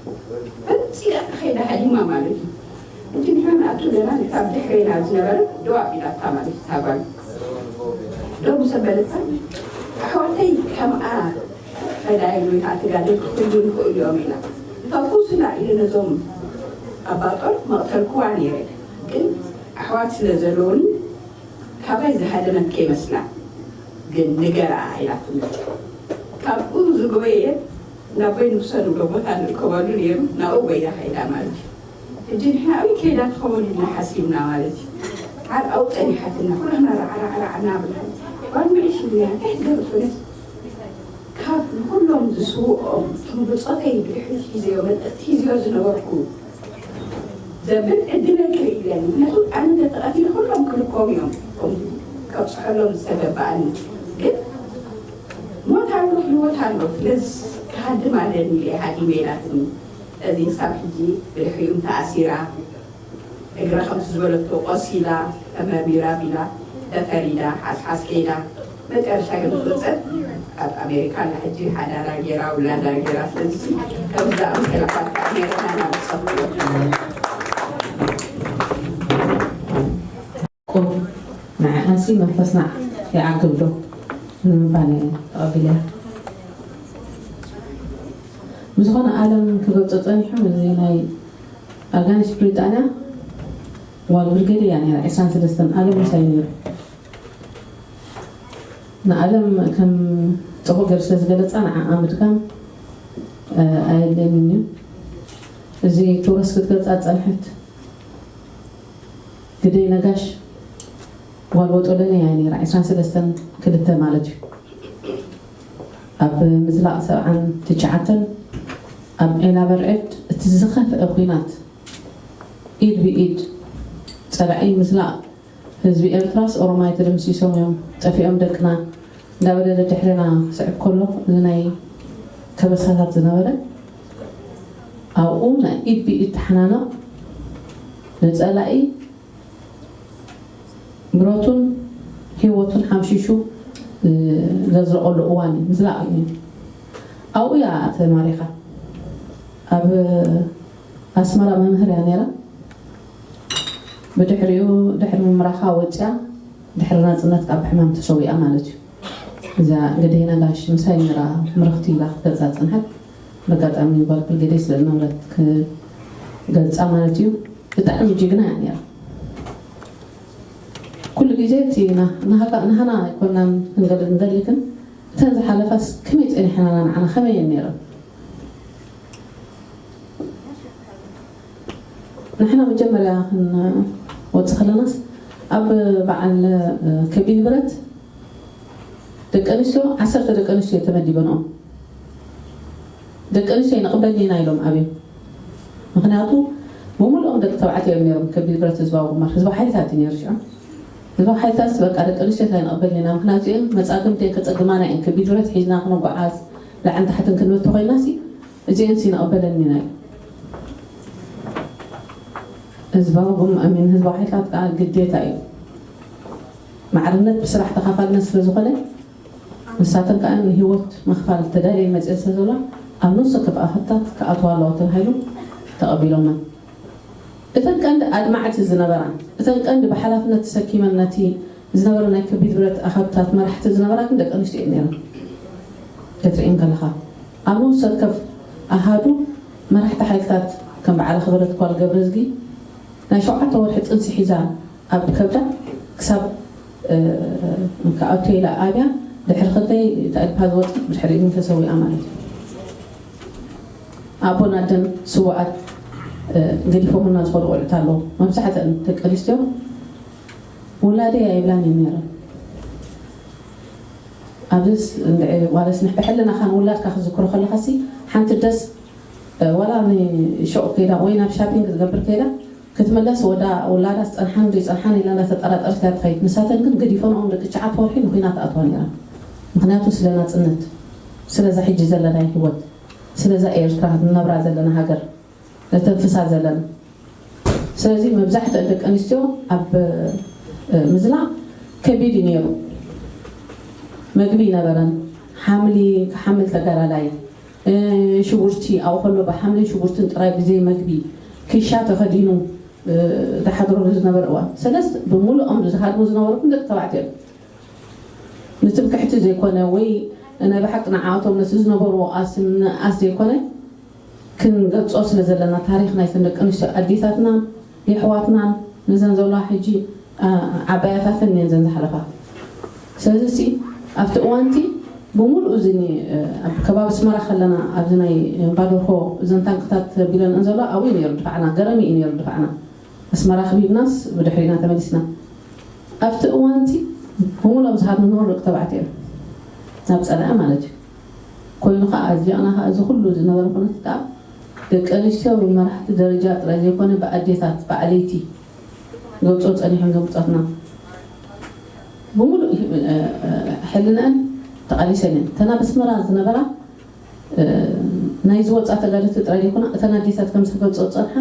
ፈጺራ ከይዳ ሃዲማ ማለት እዩ። እቲ ንሕና ንኣቱ ዘለና ካብ ድሕሬና ዝነበረ ደው ኣቢላታ ማለት እዩ። እታ ጓል ደው ምስ ኣበለታ፣ ኣሕዋተይ ከምኣ ፈዳይን ወይ ከዓ ተጋደልቲ ክህልዉ ይኽእሉ እዮም ኢላ። ካብ ኩስላ ኢሉ ነዞም ኣባጦር መቕተልክዋ ነይረ። ግን ኣሕዋት ስለ ዘለውኒ ካባይ ዝሃደመት ከይመስላ ግን ንገርኣ ኢላትኒ። ካብኡ ዝጎየየት ናብ በይኑ ክሰዱ ዶ ቦታ ንእከበሉ ነይሩ፣ ናብኡ ጎይዳ ከይዳ ማለት እዩ። ሕጂ ንሕና ኣበይ ከይዳ ትኸውን ኢልና ሓሲብና ማለት እዩ። ዓርኣው ጸኒሓትና ኩላና ራዕራዕራዕ እናበልና ጓል ምዕሽ ኢልና እንታይ ትገብር ኮይነስ ካብ ንኩሎም ዝስውኦም እቶም ብጾተይ ብድሕሪት ሒዘዮ መልእኽቲ ሒዘዮ ዝነበርኩ ዘብል ዕድለይ ክርኢ ኢለ ምክንያቱ ኣነ እንተተቐቲለ ኩሎም ክልኮም እዮም ከምዚ ከብፅሐሎም ዝተገበኣኒ ግን ሞት ኣሎ ህይወት ኣሎ ስለዚ ክሃድም ኣለኒ ኢለ ሃዲመ ኢላትኒ እዚ ክሳብ ሕጂ ብድሕሪኡ ተኣሲራ እግራ ከምቲ ዝበለቶ ቆሲላ ተመርሚራ ቢላ ተፈሪዳ ሓስሓስ ከይዳ መጨረሻ ግን ፍልጠት ኣብ ኣሜሪካ ኣላ ሕጂ ሓዳራ ጌራ ውላዳ ጌራ ስለዚ ከምዚ ዝኣመሰለ ፋታ ኣሜሪካ ናብ ፀፍሎ ቁም ንዓኣሲ መንፈስና ይዓግብ ዶ ንምባል እየ ተቐቢለያ። ብዝኾነ ኣለም ክገልጾ ጸኒሑ እዚ ናይ ኣርጋኒስት ብሪጣንያ ጓል ብርጌድ እያ ነይራ ዕስራን ሰለስተን ኣለም ምሳይ ነይሩ። ንኣለም ከም ጽቡቕ ገይሩ ስለ ዝገለጻ ንዓኣ ምድጋም ኣየድልየንን እዩ። እዚ ቱረስ ክትገልጻ ዝጸንሐት ግደይ ነጋሽ ጓል ወጦለኒ እያ ነይራ ዕስራን ሰለስተን ክልተ ማለት እዩ። ኣብ ምዝላቕ ሰብዓን ትሽዓተን ኣብ ዒላ በርዕድ እቲ ዝኸፍአ ኲናት ኢድ ብኢድ ጸላኢ ምዝላቕ ህዝቢ ኤርትራስ ኦሮማይ ተደምሲሶም እዮም ጠፊኦም ደቅና እንዳበለ ደድሕሬና ክስዕብ ከሎ እዚ ናይ ከበሳታት ዝነበረ ኣብኡ ናይ ኢድ ብኢድ ተሓናነቕ ንጸላኢ ብረቱን ህይወቱን ሓምሺሹ ዘዝረቐሉ እዋን እዩ። ምዝላቕ እዩ። ኣብኡ እያ ተማሪኻ። ኣብ ኣስመራ መምህር እያ ነይራ። ብድሕሪኡ ድሕሪ ምምራኻ ወፂኣ ድሕሪ ናፅነት ካብ ሕማም ተሰዊኣ ማለት እዩ። እዛ ገደይ ነጋሽ ምሳይ ነይራ ምርኽቲ ኢላ ክትገልፃ ዝፀንሐት ብኣጋጣሚ ጓል ብርጌደይ ስለ ዝነበረት ክገልፃ ማለት እዩ። ብጣዕሚ ጅግና እያ ነይራ። ኩሉ ግዜ እቲ ናሃና ኣይኮናን ክንገል ንደሊ ግን እተን ዝሓለፋስ ከመይ ፀኒሐናና ንዓና ከመይ እየን ነይረን? ንሕና መጀመርያ ክንወፅእ ከለናስ ኣብ በዓል ከቢድ ብረት ደቂ ኣንስትዮ ዓሰርተ ደቂ ኣንስትዮ ተመዲበንኦም ደቂ ኣንስትዮ ይንቕበል ኢና ኢሎም ኣብዮም። ምክንያቱ ብምሉኦም ደቂ ተባዕትዮ እዮም ነይሮም ከቢድ ብረት ህዝባዊ ግንባር ህዝባዊ ሓይልታት እዩ ነይሩ ሽዑ ህዝባዊ ሓይልታት በቃ ደቂ ኣንስትዮ እንታይ ንቕበል ኢና ምክንያቱ እየን መፃግምቲ እየን ከፀግማና እየን ከቢድ ብረት ሒዝና ክንጓዓዝ ላዕን ታሕትን ክንብል ተኮይና ሲ እዚኤን ሲ ንቕበለን ኢና እዩ ህዝባዊ ግም ኣሚን ህዝባዊ ሓይልታት ከዓ ግዴታ እዩ ማዕርነት ብስራሕ ተኻፋልነት ስለ ዝኾነ ንሳተን ከዓ ንህይወት ምኽፋል ተዳልየን መፅየን ስለ ዘለዋ ኣብ ነፍሲ ወከፍ ኣኸብታት ክኣትዋ ኣለዋ ተባሂሉ ተቐቢሎመን። እተን ቀንዲ ኣድማዕቲ ዝነበራ፣ እተን ቀንዲ ብሓላፍነት ተሰኪመን ነቲ ዝነበረ ናይ ከቢድ ብረት ኣኸብታት መራሕቲ ዝነበራ ግን ደቂ ኣንስትዮ እየን ነይረን። ክትርእየን ከለኻ ኣብ ነፍሲ ወከፍ ኣሃዱ መራሕቲ ሓይልታት ከም በዓል ኣኽበረት ጓል ገብረዝጊ ናይ ሸውዓተ ወርሒ ጥንሲ ሒዛ ኣብ ከብዳ ክሳብ ክኣቱ ኢላ ኣብያ ድሕሪ ክንደይ ተኣልፋ ዝወፅእ ብድሕሪኡ ተሰዊኣ ማለት እዩ። ኣቦን ኣደን ስውኣት ገዲፎምና ዝኸዱ ቆልዑት ኣለዉ። መብዛሕትአን ደቂ ኣንስትዮ ውላደይ ኣይብላን እየን ነይረን። ኣብዚስ ዋለስ ንሕብሐልና ካን ውላድካ ክዝክሮ ከለኻሲ ሓንቲ ደስ ዋላ ንሾቕ ከይዳ ወይ ናብ ሻፒንግ ክትገብር ከይዳ ክትምለስ ወዳ ውላዳ ዝፀንሓን ዘይፀንሓን ኢላ እንዳተጠራጠረት እያ ትኸይድ። ንሳተን ግን ገዲፈንኦም ደቂ ትሽዓተ ወርሒ ንኹናት ኣትዋ ነይረን። ምክንያቱ ስለ ናፅነት፣ ስለዛ ሕጂ ዘለናይ ህይወት፣ ስለዛ ኤርትራ ንነብራ ዘለና ሃገር ነተንፍሳ ዘለና። ስለዚ መብዛሕትአን ደቂ ኣንስትዮ ኣብ ምዝላቕ ከቢድ እዩ ነይሩ። መግቢ ይነበረን፣ ሓምሊ ክሓምል ተጋዳላይ ሽጉርቲ ኣብኡ ከሎ ብሓምልን ሽጉርትን ጥራይ ብዘይ መግቢ ክሻ ተኸዲኑ ዝሓድረሉ ዝነበረ እዋን ሰለስ ብምሉኦም ዝሃድሙ ዝነበሩ ደቂ ተባዕትዮ ንትምክሕቲ ዘይኮነ ወይ ናይ ብሓቂ ንዓኣቶም ነቲ ዝነበርዎ ቃልሲ ንምንእኣስ ዘይኮነ ክንገልጾ ስለ ዘለና ታሪኽ ናይተን ደቂ ኣንስትዮ ኣዴታትናን የሕዋትናን ነዘን ዘለዋ ሕጂ ዓባያታተን እየን ዘን ዝሓለፋ። ስለዚ ሲ ኣብቲ እዋንቲ ብምሉኡ እዚ ኣብ ከባቢ ኣስመራ ከለና ኣብዚ ናይ ባዶርሆ እዘን ታንክታት ቢለን እንዘሎ ኣብኡ እዩ ነይሩ ድፋዕና፣ ገረሚ እዩ ነይሩ ድፋዕና። ኣስመራ ክቢብናስ ብድሕሪና ተመሊስና። ኣብቲ እዋንቲ ብምሎም ዝሃብንዎ ደቂ ተባዕትዮ እዮም ናብ ፀላኢ ማለት እዩ። ኮይኑ ከዓ ኣዚቕና ከዓ እዚ ኩሉ ዝነበረ ኩነት ከዓ ደቂ ኣንስትዮ ብመራሕቲ ደረጃ ጥራይ ዘይኮነ ብኣዴታት ብዓለይቲ ገብፆ ፀኒሖም ዘምፀትና ብምሉእ ሕልናን ተቓሊሰን እየን። እተን ኣብ ኣስመራ ዝነበራ ናይ ዝወፃ ተጋደልቲ ጥራይ ዘይኮና እተን ኣዴታት ከም ዝገልፆ ዝፀንሓ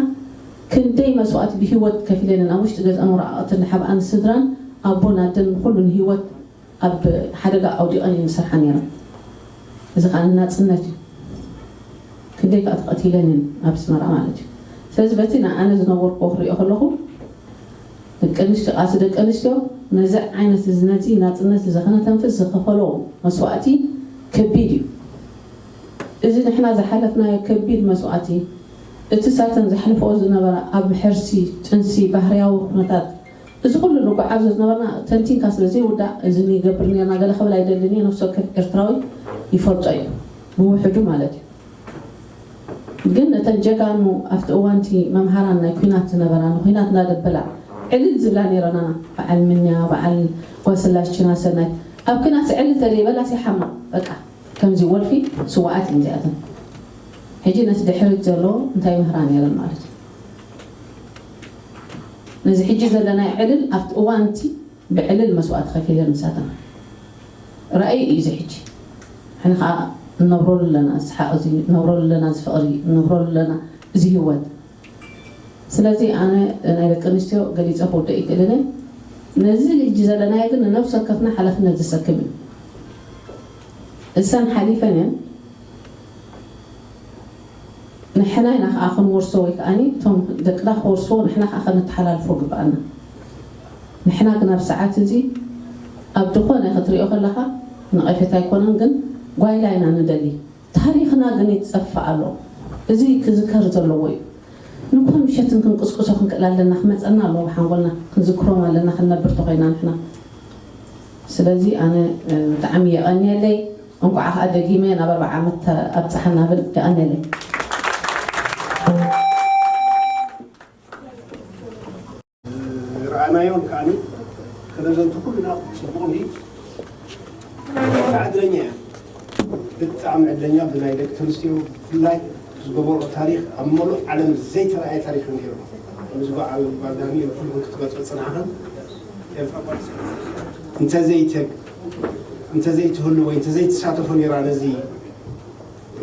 ክንደይ መስዋእቲ ብሂወት ከፊለንን ኣብ ውሽጢ ገዝኣን ወረቃቅትን ሓብኣን ስድራን ኣቦን ኣደን ንኩሉ ንሂወት ኣብ ሓደጋ ኣውዲቐን እየን ዝሰርሓ ነይረን። እዚ ከዓ ናፅነት እዩ። ክንደይ ከዓ ተቐቲለን እየን ኣብ ኣስመራ ማለት እዩ። ስለዚ በቲ ንኣነ ዝነበርኩ ክሪኦ ከለኹ ደቂ ኣንስትዮ ቃልሲ ደቂ ኣንስትዮ ነዚ ዓይነት እዚ ነዚ ናፅነት እዚ ከነተንፍስ ዝኸፈሎ መስዋእቲ ከቢድ እዩ። እዚ ንሕና ዝሓለፍናዮ ከቢድ መስዋእቲ እቲ ሳተን ዘሕልፈኦ ዝነበራ ኣብ ሕርሲ ጥንሲ ባህርያዊ ኩነታት እዚ ኩሉ ንጓዓዞ ዝነበርና ተንቲንካ ስለ ዘይውዳእ እዚ ንገብር ነርና ገለ ክብል ኣይደልን እየ። ነፍሲ ወከፍ ኤርትራዊ ይፈልጦ እዩ ብውሕዱ ማለት እዩ። ግን ነተን ጀጋኑ ኣብቲ እዋንቲ መምሃራን ናይ ኩናት ዝነበራ ንኩናት እናደበላ ዕልል ዝብላ ነይረናና በዓል ምንያ በዓል ጓስላሽና ሰናይ ኣብ ኩናት ዕልል ተለይበላ ሲሓማ በቃ ከምዚ ወልፊ ስዋኣት እየን እዚኣተን። ሕጂ ነቲ ድሕሪት ዘሎ እንታይ ምህራ ነይረን ማለት እዩ። ነዚ ሕጂ ዘለናይ ዕልል ኣብቲ እዋን እቲ ብዕልል መስዋእቲ ከፊለን ምሳተን ራእይ እዩ እዚ ሕጂ። ሕኒ ከዓ እነብረሉ ኣለና እዚ ሰሓቕ እዚ እነብረሉ ኣለና እዚ ፍቕሪ እነብረሉ ኣለና እዚ ህይወት። ስለዚ ኣነ ናይ ደቂ ኣንስትዮ ገሊፀ ክውደ ይክእልን ነዚ ሕጂ ዘለናዮ ግን ንነብሲ ወከፍና ሓላፍነት ዘሰክም እዩ። እሰን ሓሊፈን እየን። ንሕና ኢና ከዓ ክንወርሶ ወይ ከዓ እቶም ደቅና ክወርስዎ ንሕና ከዓ ከነተሓላልፎ ግብኣና። ንሕና ግን ኣብ ሰዓት እዚ ኣብ ዝኾነ ክትሪኦ ከለካ ነቐፌታ ኣይኮነን ግን ጓይላ ኢና ንደሊ። ታሪኽና ግን ይፀፍእ ኣሎ። እዚ ክዝከር ዘለዎ እዩ። ንኳ ምሸትን ክንቅስቅሶ ክንክእል ኣለና ክመፀና ኣለዎ ሓንጎልና ክንዝክሮም ኣለና ክንነብር ተኮይና ንሕና። ስለዚ ኣነ ብጣዕሚ የቐንየለይ። እንኳዕ ከዓ ደጊመ ናብ ኣርባዓ ዓመት ኣብፀሓና ብል የቐንየለይ። ረኣናዮን ከዓኒ ከነዘንቱ ኩልና ፅቡቕ እዩ። ብጣዕሚ ዕድለኛ እያ። ብጣዕሚ ዕድለኛ ብናይ ደቂ ኣንስትዮ ብፍላይ ዝገበርኦ ታሪኽ ኣብ መሉእ ዓለም ዘይተረኣየ ታሪኽ ነይሩ። ምስ በዓል ጓል ዳንኤል ኩልኩም ክትገልጾ ዝጸናሕክን ኤርትራ ጓል እንተዘይተ እንተዘይትህሉ ወይ እንተዘይትሳተፎ ነይራ ነዚ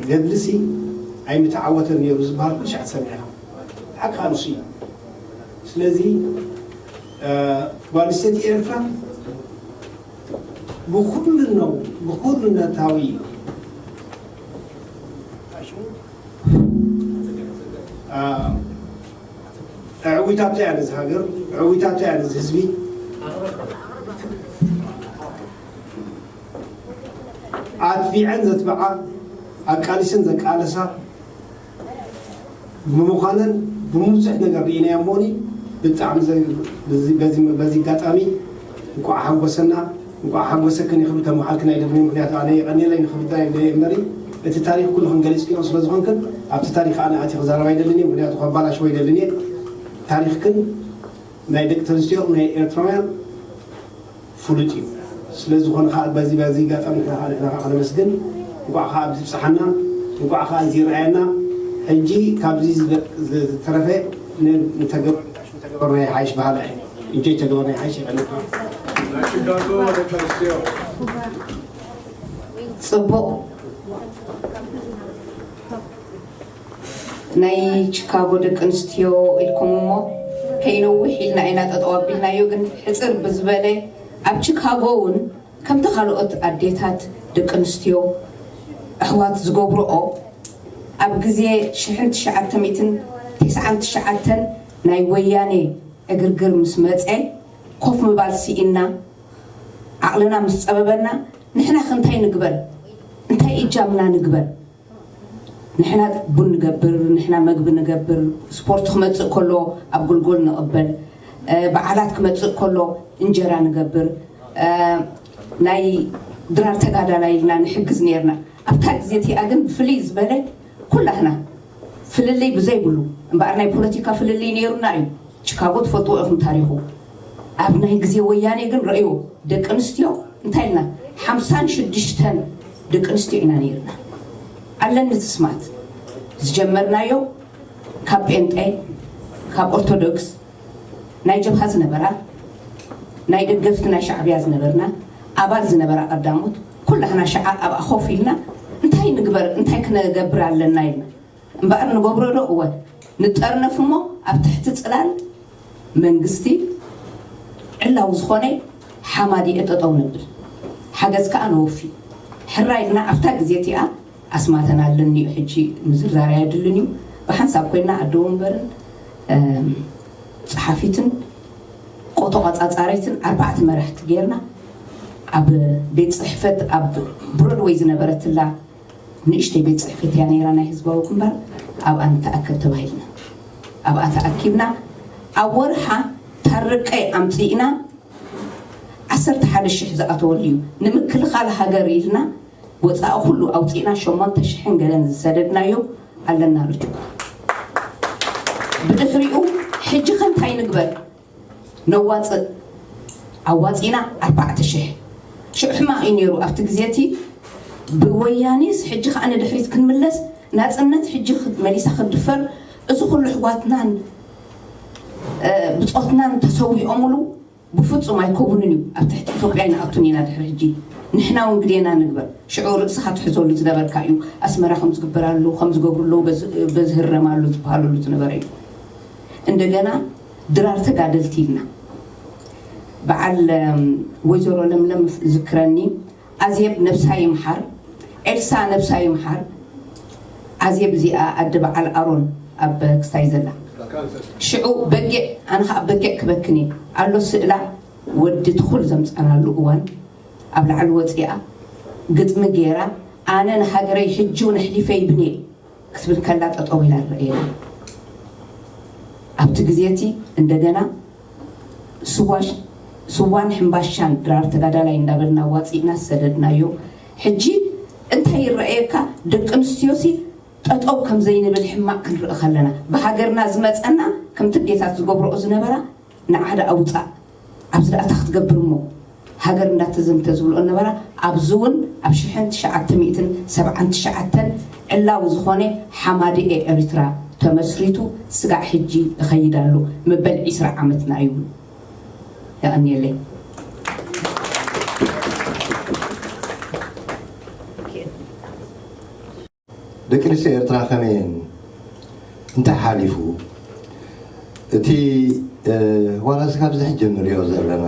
ገድልሲ ኣይምተዓወተን ነይሩ ዝበሃል ኩሉ ሻዕ ትሰምዕ ኢኻ። ሓቅኻ ንሱ እዩ። ስለዚ ጓል ኣንስተይቲ ኤርትራ ብኩሉ ነው ብኩልነታዊ ዕዊታቶ እያ ነዚ ሃገር ዕዊታቶ እያ ነዚ ህዝቢ ኣትቢዐን ዘትብዓ ኣቃሊሰን ዘቃለሳ ብምዃነን ብምዙሕ ነገር ርኢናዮ እሞኒ ብጣዕሚ በዚ ኣጋጣሚ እንቋዕ ሓጎሰና እንቋዕ ሓጎሰክን ይኽብል ከም በዓልክን ኣይደብርን ምክንያቱ ኣነ የቐንየለይ ንኽብል እምበሪ እቲ ታሪኽ ኩልኽን ገሊፅክዮ ስለ ዝኾንክን ኣብቲ ታሪኽ ኣነ ኣትየ ክዛረብ ኣይደልን እየ ምክንያቱ ከባላሽዎ ኣይደልን እየ ታሪኽክን ናይ ደቂ ተንስትዮ ናይ ኤርትራውያን ፍሉጥ እዩ። ስለ ዝኾነ ከዓ በዚ በዚ ኣጋጣሚ ከዓ ንሕና ከዓ ከነመስግን እንኳዕ ከዓ ኣብዚ ብፅሓና እንኳዕ ከዓ እዚ ረኣየና ሕጂ ካብዚ ዝተረፈ ንተገበርና ይሓይሽ በሃላ እየ። እንጆይ ተገበርና ይሓይሽ ይቐንካ። ፅቡቕ ናይ ቺካጎ ደቂ ኣንስትዮ ኢልኩም እሞ ከይነውሕ ኢልና ኢና ጠጠው ኣቢልናዮ ግን ሕፅር ብዝበለ ኣብ ቺካጎ እውን ከምቲ ካልኦት ኣዴታት ደቂ ኣንስትዮ ኣሕዋት ዝገብርኦ ኣብ ግዜ ሽሕን ትሽዓተ ሚእትን ተስዓን ትሽዓተን ናይ ወያኔ ዕግርግር ምስ መፀ ኮፍ ምባል ስኢንና ዓቕልና ምስ ፀበበና ንሕና ከ እንታይ ንግበር እንታይ እጃምና ንግበር ንሕና ቡን ንገብር ንሕና መግቢ ንገብር ስፖርት ክመፅእ ከሎ ኣብ ጎልጎል ንቕበል በዓላት ክመፅእ ከሎ እንጀራ ንገብር ናይ ድራር ተጋዳላይ ኢልና ንሕግዝ ነርና ኣብታ ግዜ እቲኣ ግን ብፍልይ ዝበለ ኩላህና ፍልልይ ብዘይብሉ እምበኣር ናይ ፖለቲካ ፍልልይ ነይሩና እዩ ቺካጎ ትፈልጥዎ ኢኹም ታሪኹ ኣብ ናይ ግዜ ወያኔ ግን ረእይዎ፣ ደቂ ኣንስትዮ እንታይ ኢልና? ሓምሳን ሽዱሽተን ደቂ ኣንስትዮ ኢና ነይርና። ኣለኒ ትስማት ዝጀመርናዮ ካብ ጴንጤ፣ ካብ ኦርቶዶክስ፣ ናይ ጀብሃ ዝነበራ፣ ናይ ደገፍቲ ናይ ሻዕብያ ዝነበርና፣ ኣባል ዝነበራ ቀዳሞት፣ ኩላህና ሸዓ ኣብኣ ኮፍ ኢልና እንታይ ንግበር፣ እንታይ ክነገብር ኣለና ኢልና። እምበኣር ንገብሮ ዶ? እወ። ንጠርነፍ እሞ ኣብ ትሕቲ ጽላል መንግስቲ ዕላዊ ዝኾነ ሓማዲኤ ጠጠው ነብል። ሓገዝ ከኣ ነወፊ። ሕራይ ኢልና ኣብታ ግዜ እቲኣ ኣስማተን ኣለኒ እዩ፣ ሕጂ ምዝርዛር ኣየድልን እዩ። ብሓንሳብ ኮይና ኣደ ወንበርን፣ እም፣ ጸሓፊትን ቆቶ ቐጻጻሪትን ኣርባዕተ መራሕቲ ጌርና ኣብ ቤት ጽሕፈት ኣብ ብሮድወይ ዝነበረትላ ንእሽተይ ቤት ጽሕፈት እያ ነይራ ናይ ህዝባዊ ግንባር፣ ኣብኣ ንተኣከብ ተባሂልና። ኣብኣ ተኣኪብና ኣብ ወርሓ ታርቀ ኣምጺእና ዓሰርተ ሓደ ሽሕ ዝኣተወሉ እዩ። ንምክልኻል ሃገር ኢልና ወፃኢ ኩሉ ኣውፂእና ሸሞንተ ሽሕን ገለን ዝሰደድናዮ ኣለና ርጅ። ብድሕሪኡ ሕጂ ከ እንታይ ንግበር? ነዋፅእ። ኣዋፂና ኣርባዕተ ሽሕ። ሽዑ ሕማቕ እዩ ነይሩ ኣብቲ ግዜ እቲ። ብወያኔስ ሕጂ ከዓ ንድሕሪት ክንምለስ፣ ናፅነት ሕጂ ክድ- መሊሳ ክትድፈር፣ እዚ ኩሉ ኣሕዋትናን፣ እ፣ ብፆትናን ተሰዊኦምሉ ብፍፁም ኣይከውንን እዩ። ኣብ ትሕቲ ኢትዮጵያ ኣይንኣቱን ኢና ድሕሪ ሕጂ። ንሕና እውን ግዴና ንግበር። ሽዑ ርእስኻ ትሕዘሉ ዝነበርካ እዩ። ኣስመራ ከም ዝግበር ኣሎ፣ ከም ዝገብሩ ኣለዉ፣ በዚ- በዚ ህረም ኣሎ ዝበሃለሉ ዝነበረ እዩ። እንደገና ድራር ተጋደልቲ ኢልና። በዓል፣ እም፣ ወይዘሮ ለምለም ዝክረኒ፣ ኣዜብ ነብሳ ይምሓር፣ ኤልሳ ነብሳ ይምሓር። ኣዜብ እዚኣ ኣደ በዓል ኣሮን ኣብ ክስታይ ዘላ። ሽዑ በጊዕ፣ ኣነ ኸዓ በጊዕ ክበክን እየ። ኣሎ ስእላ ወዲ ትኹል ዘምፀናሉ እዋን ኣብ ላዕሊ ወፂኣ ግጥሚ ገይራ፣ ኣነ ንሃገረይ ሕጂ እውን ኣሕሊፈ ይብን እየ ክትብል ከላ ጠጠው ኢላ ንረእየላ። ኣብቲ ግዜ እቲ እንደገና ስዋሽ- ስዋን ሕምባሻን ድራር ተጋዳላይ እንዳበልና ዋፂእና ዝሰደድናዮ። ሕጂ እንታይ ይረኣየካ? ደቂ ኣንስትዮሲ ጠጠው ከም ዘይንብል ሕማቕ ክንርኢ ከለና፣ ብሃገርና ዝመፀና ከምቲ ኣዴታት ዝገብረኦ ዝነበራ ንዓዳ ኣውፃእ፣ ኣብዚ ደኣታ ክትገብር እሞ ሃገር እንዳተዘምተ ዝብልኦ ነበራ። ኣብዚ እውን ኣብ ሽሕን ትሽዓተ ሚእትን ሰብዓን ትሽዓተን ዕላዊ ዝኾነ ሓማዲኤ ኤሪትራ ተመስሪቱ ስጋዕ ሕጂ እኸይድ ኣሎ። መበል ዒስራ ዓመትና እዩ እውን። የቐንየለይ። ደቂ ኣንስትዮ ኤርትራ ከመየን እንታይ ሓሊፉ? እቲ፣ እ፣ ዋላ ስጋብ እዚ ሕጂ እንሪኦ ዘለና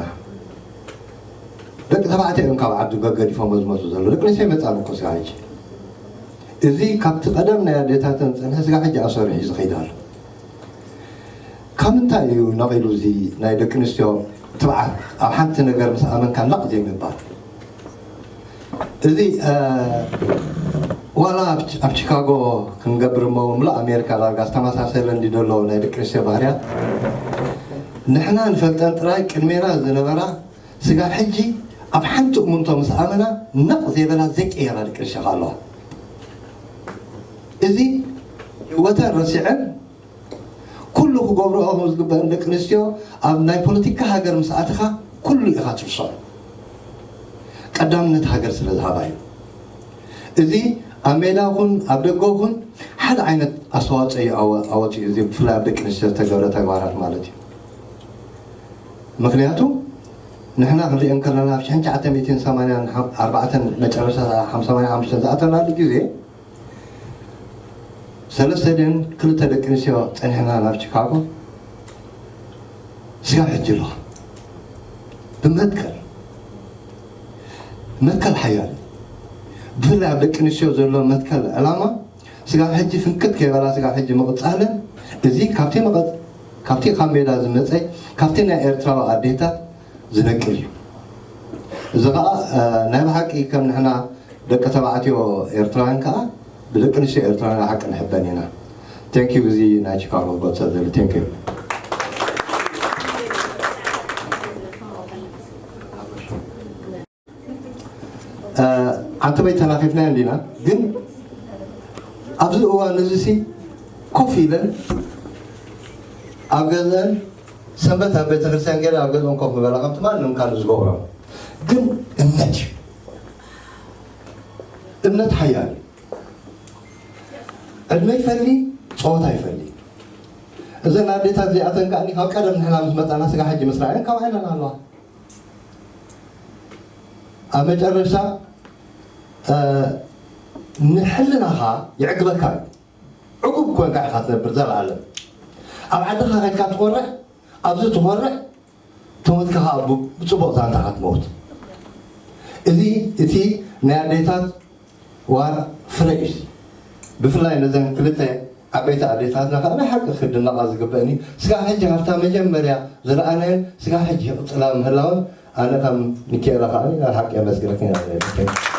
ደቂ ተባዕትዮ እዮም ካብ ዓዲ ገገዲፎም ዝመፁ ዘለዉ። ደቂ ኣንስትዮ ይመፃሉ እኮ ስጋብ ሕጂ። እዚ ካብቲ ቀደም ናይ ኣዴታተን ዝፀንሐ ስጋብ ሕጂ ኣሰሪሑ ዝኸይድ ኣሎ። ካብ ምንታይ እዩ ነቒሉ እዚ ናይ ደቂ ኣንስትዮ ትብዓት? ኣብ ሓንቲ ነገር ምስ ኣመንካ ነቕ ዘይምባል። እዚ፣ እ፣ ዋላ ኣብ ቺ- ኣብ ቺካጎ ክንገብር እሞ ምሉእ ኣሜሪካ ዳርጋ ዝተመሳሰለ እንዲ ዘሎ ናይ ደቂ ኣንስትዮ ባህርያት ንሕና ንፈልጠን ጥራይ ቅድሜና ዝነበራ ስጋብ ሕጂ ኣብ ሓንቲ እሙንቶ ምስ ኣመና ነቕ ዘይበላ ዘይቀየራ ደቂ ኣንስትዮ ከኣ ኣለዋ። እዚ ህይወተን ረሲዐን ኩሉ ክገብርኦ ከም ዝግበአን ደቂ ኣንስትዮ ኣብ ናይ ፖለቲካ ሃገር ምስ ኣተኻ ኩሉ ኢኻ ትርስዖ። ቀዳምነት ሃገር ስለ ዝሃባ እዩ። እዚ ኣብ ሜዳ ኹን ኣብ ደገ ኹን ሓደ ዓይነት ኣስተዋፅኦ እዩ ኣወ- ኣወፂኡ። እዚ ብፍላይ ኣብ ደቂ ኣንስትዮ ዝተገብረ ተግባራት ማለት እዩ። ምክንያቱ ንሕና ክንሪኦ እንከለና ኣብ ሽሕን ትሽዓተ ሚእትን ሰማንያን ኣርባዕተን መጨረሻ ሰማንያን ሓሙሽተን ዝኣተናሉ ግዜ ሰለስተ ድን ክልተ ደቂ ኣንስትዮ ፀኒሕና ናብ ቺካጎ ስጋብ ሕጂ ኣለዋ። ብመትከል መትከል ሓያል እዩ። ብፍላይ ኣብ ደቂ ኣንስትዮ ዘሎ መትከል ዕላማ ስጋብ ሕጂ ፍንክት ከይበላ ስጋብ ሕጂ ምቕፃለን እዚ ካብቲ መቐፅ- ካብቲ ካብ ሜዳ ዝመፀ ካብቲ ናይ ኤርትራዊ ኣዴታት ዝነቅል እዩ። እዚ ከዓ እ፣ ናይ ብሓቂ ከም ንሕና ደቂ ተባዕትዮ ኤርትራውያን ከዓ ብደቂ ኣንስትዮ ኤርትራውያን ሓቂ ንሕበን ኢና። Thank you። እዚ ናይ ቺካጎ ክገልፀ ዝደሊ። Thank you። እ፣ ዓንተበይ ተናኺፍናዮ እንዲና፣ ግን ኣብዚ እዋን እዚ ሲ ኮፍ ኢለን ኣብ ገዘን ሰንበት ኣብ ቤተክርስትያን ገለ ኣብ ገዝኦም ኮፍ ምበላ ከምቲ ማንም ካልእ ዝገብሮ። ግን እምነት እዩ። እምነት ሓያል እዩ። ዕድመ ይፈሊ፣ ፀወታ ይፈሊ። እዘን ኣዴታት እዚኣተን ከኣ ካብ ቀደም ንሕና ምስ መጣና ስጋ ሕጂ ምስ ረኣየን ካብ ዓይነን ኣለዋ። ኣብ መጨረሻ ንሕልናኻ ይዕግበካ እዩ። ዕጉብ ኮንካ ኢኻ ትነብር ዘለኣለም። ኣብ ዓድኻ ከድካ ትኾርዕ፣ ኣብዚ ትኾርዕ፣ ትሞትካ ከዓ ብፅቡቅ ዛንታ ክትመውት። እዚ እቲ ናይ ኣዴታት ዋር ፍረ እዩ። ብፍላይ ነዘን ክልተ ዓበይቲ ኣዴታትና ከዓ ናይ ሓቂ ክድነቃ ዝግበእኒ። ስጋ ሕጂ ካብታ መጀመርያ ዝረኣናየን ስጋ ሕጂ ይቅፅላ ምህላውን ኣነ ከም ንኬራ ከዓ ናይ ሓቂ የመስግነክን።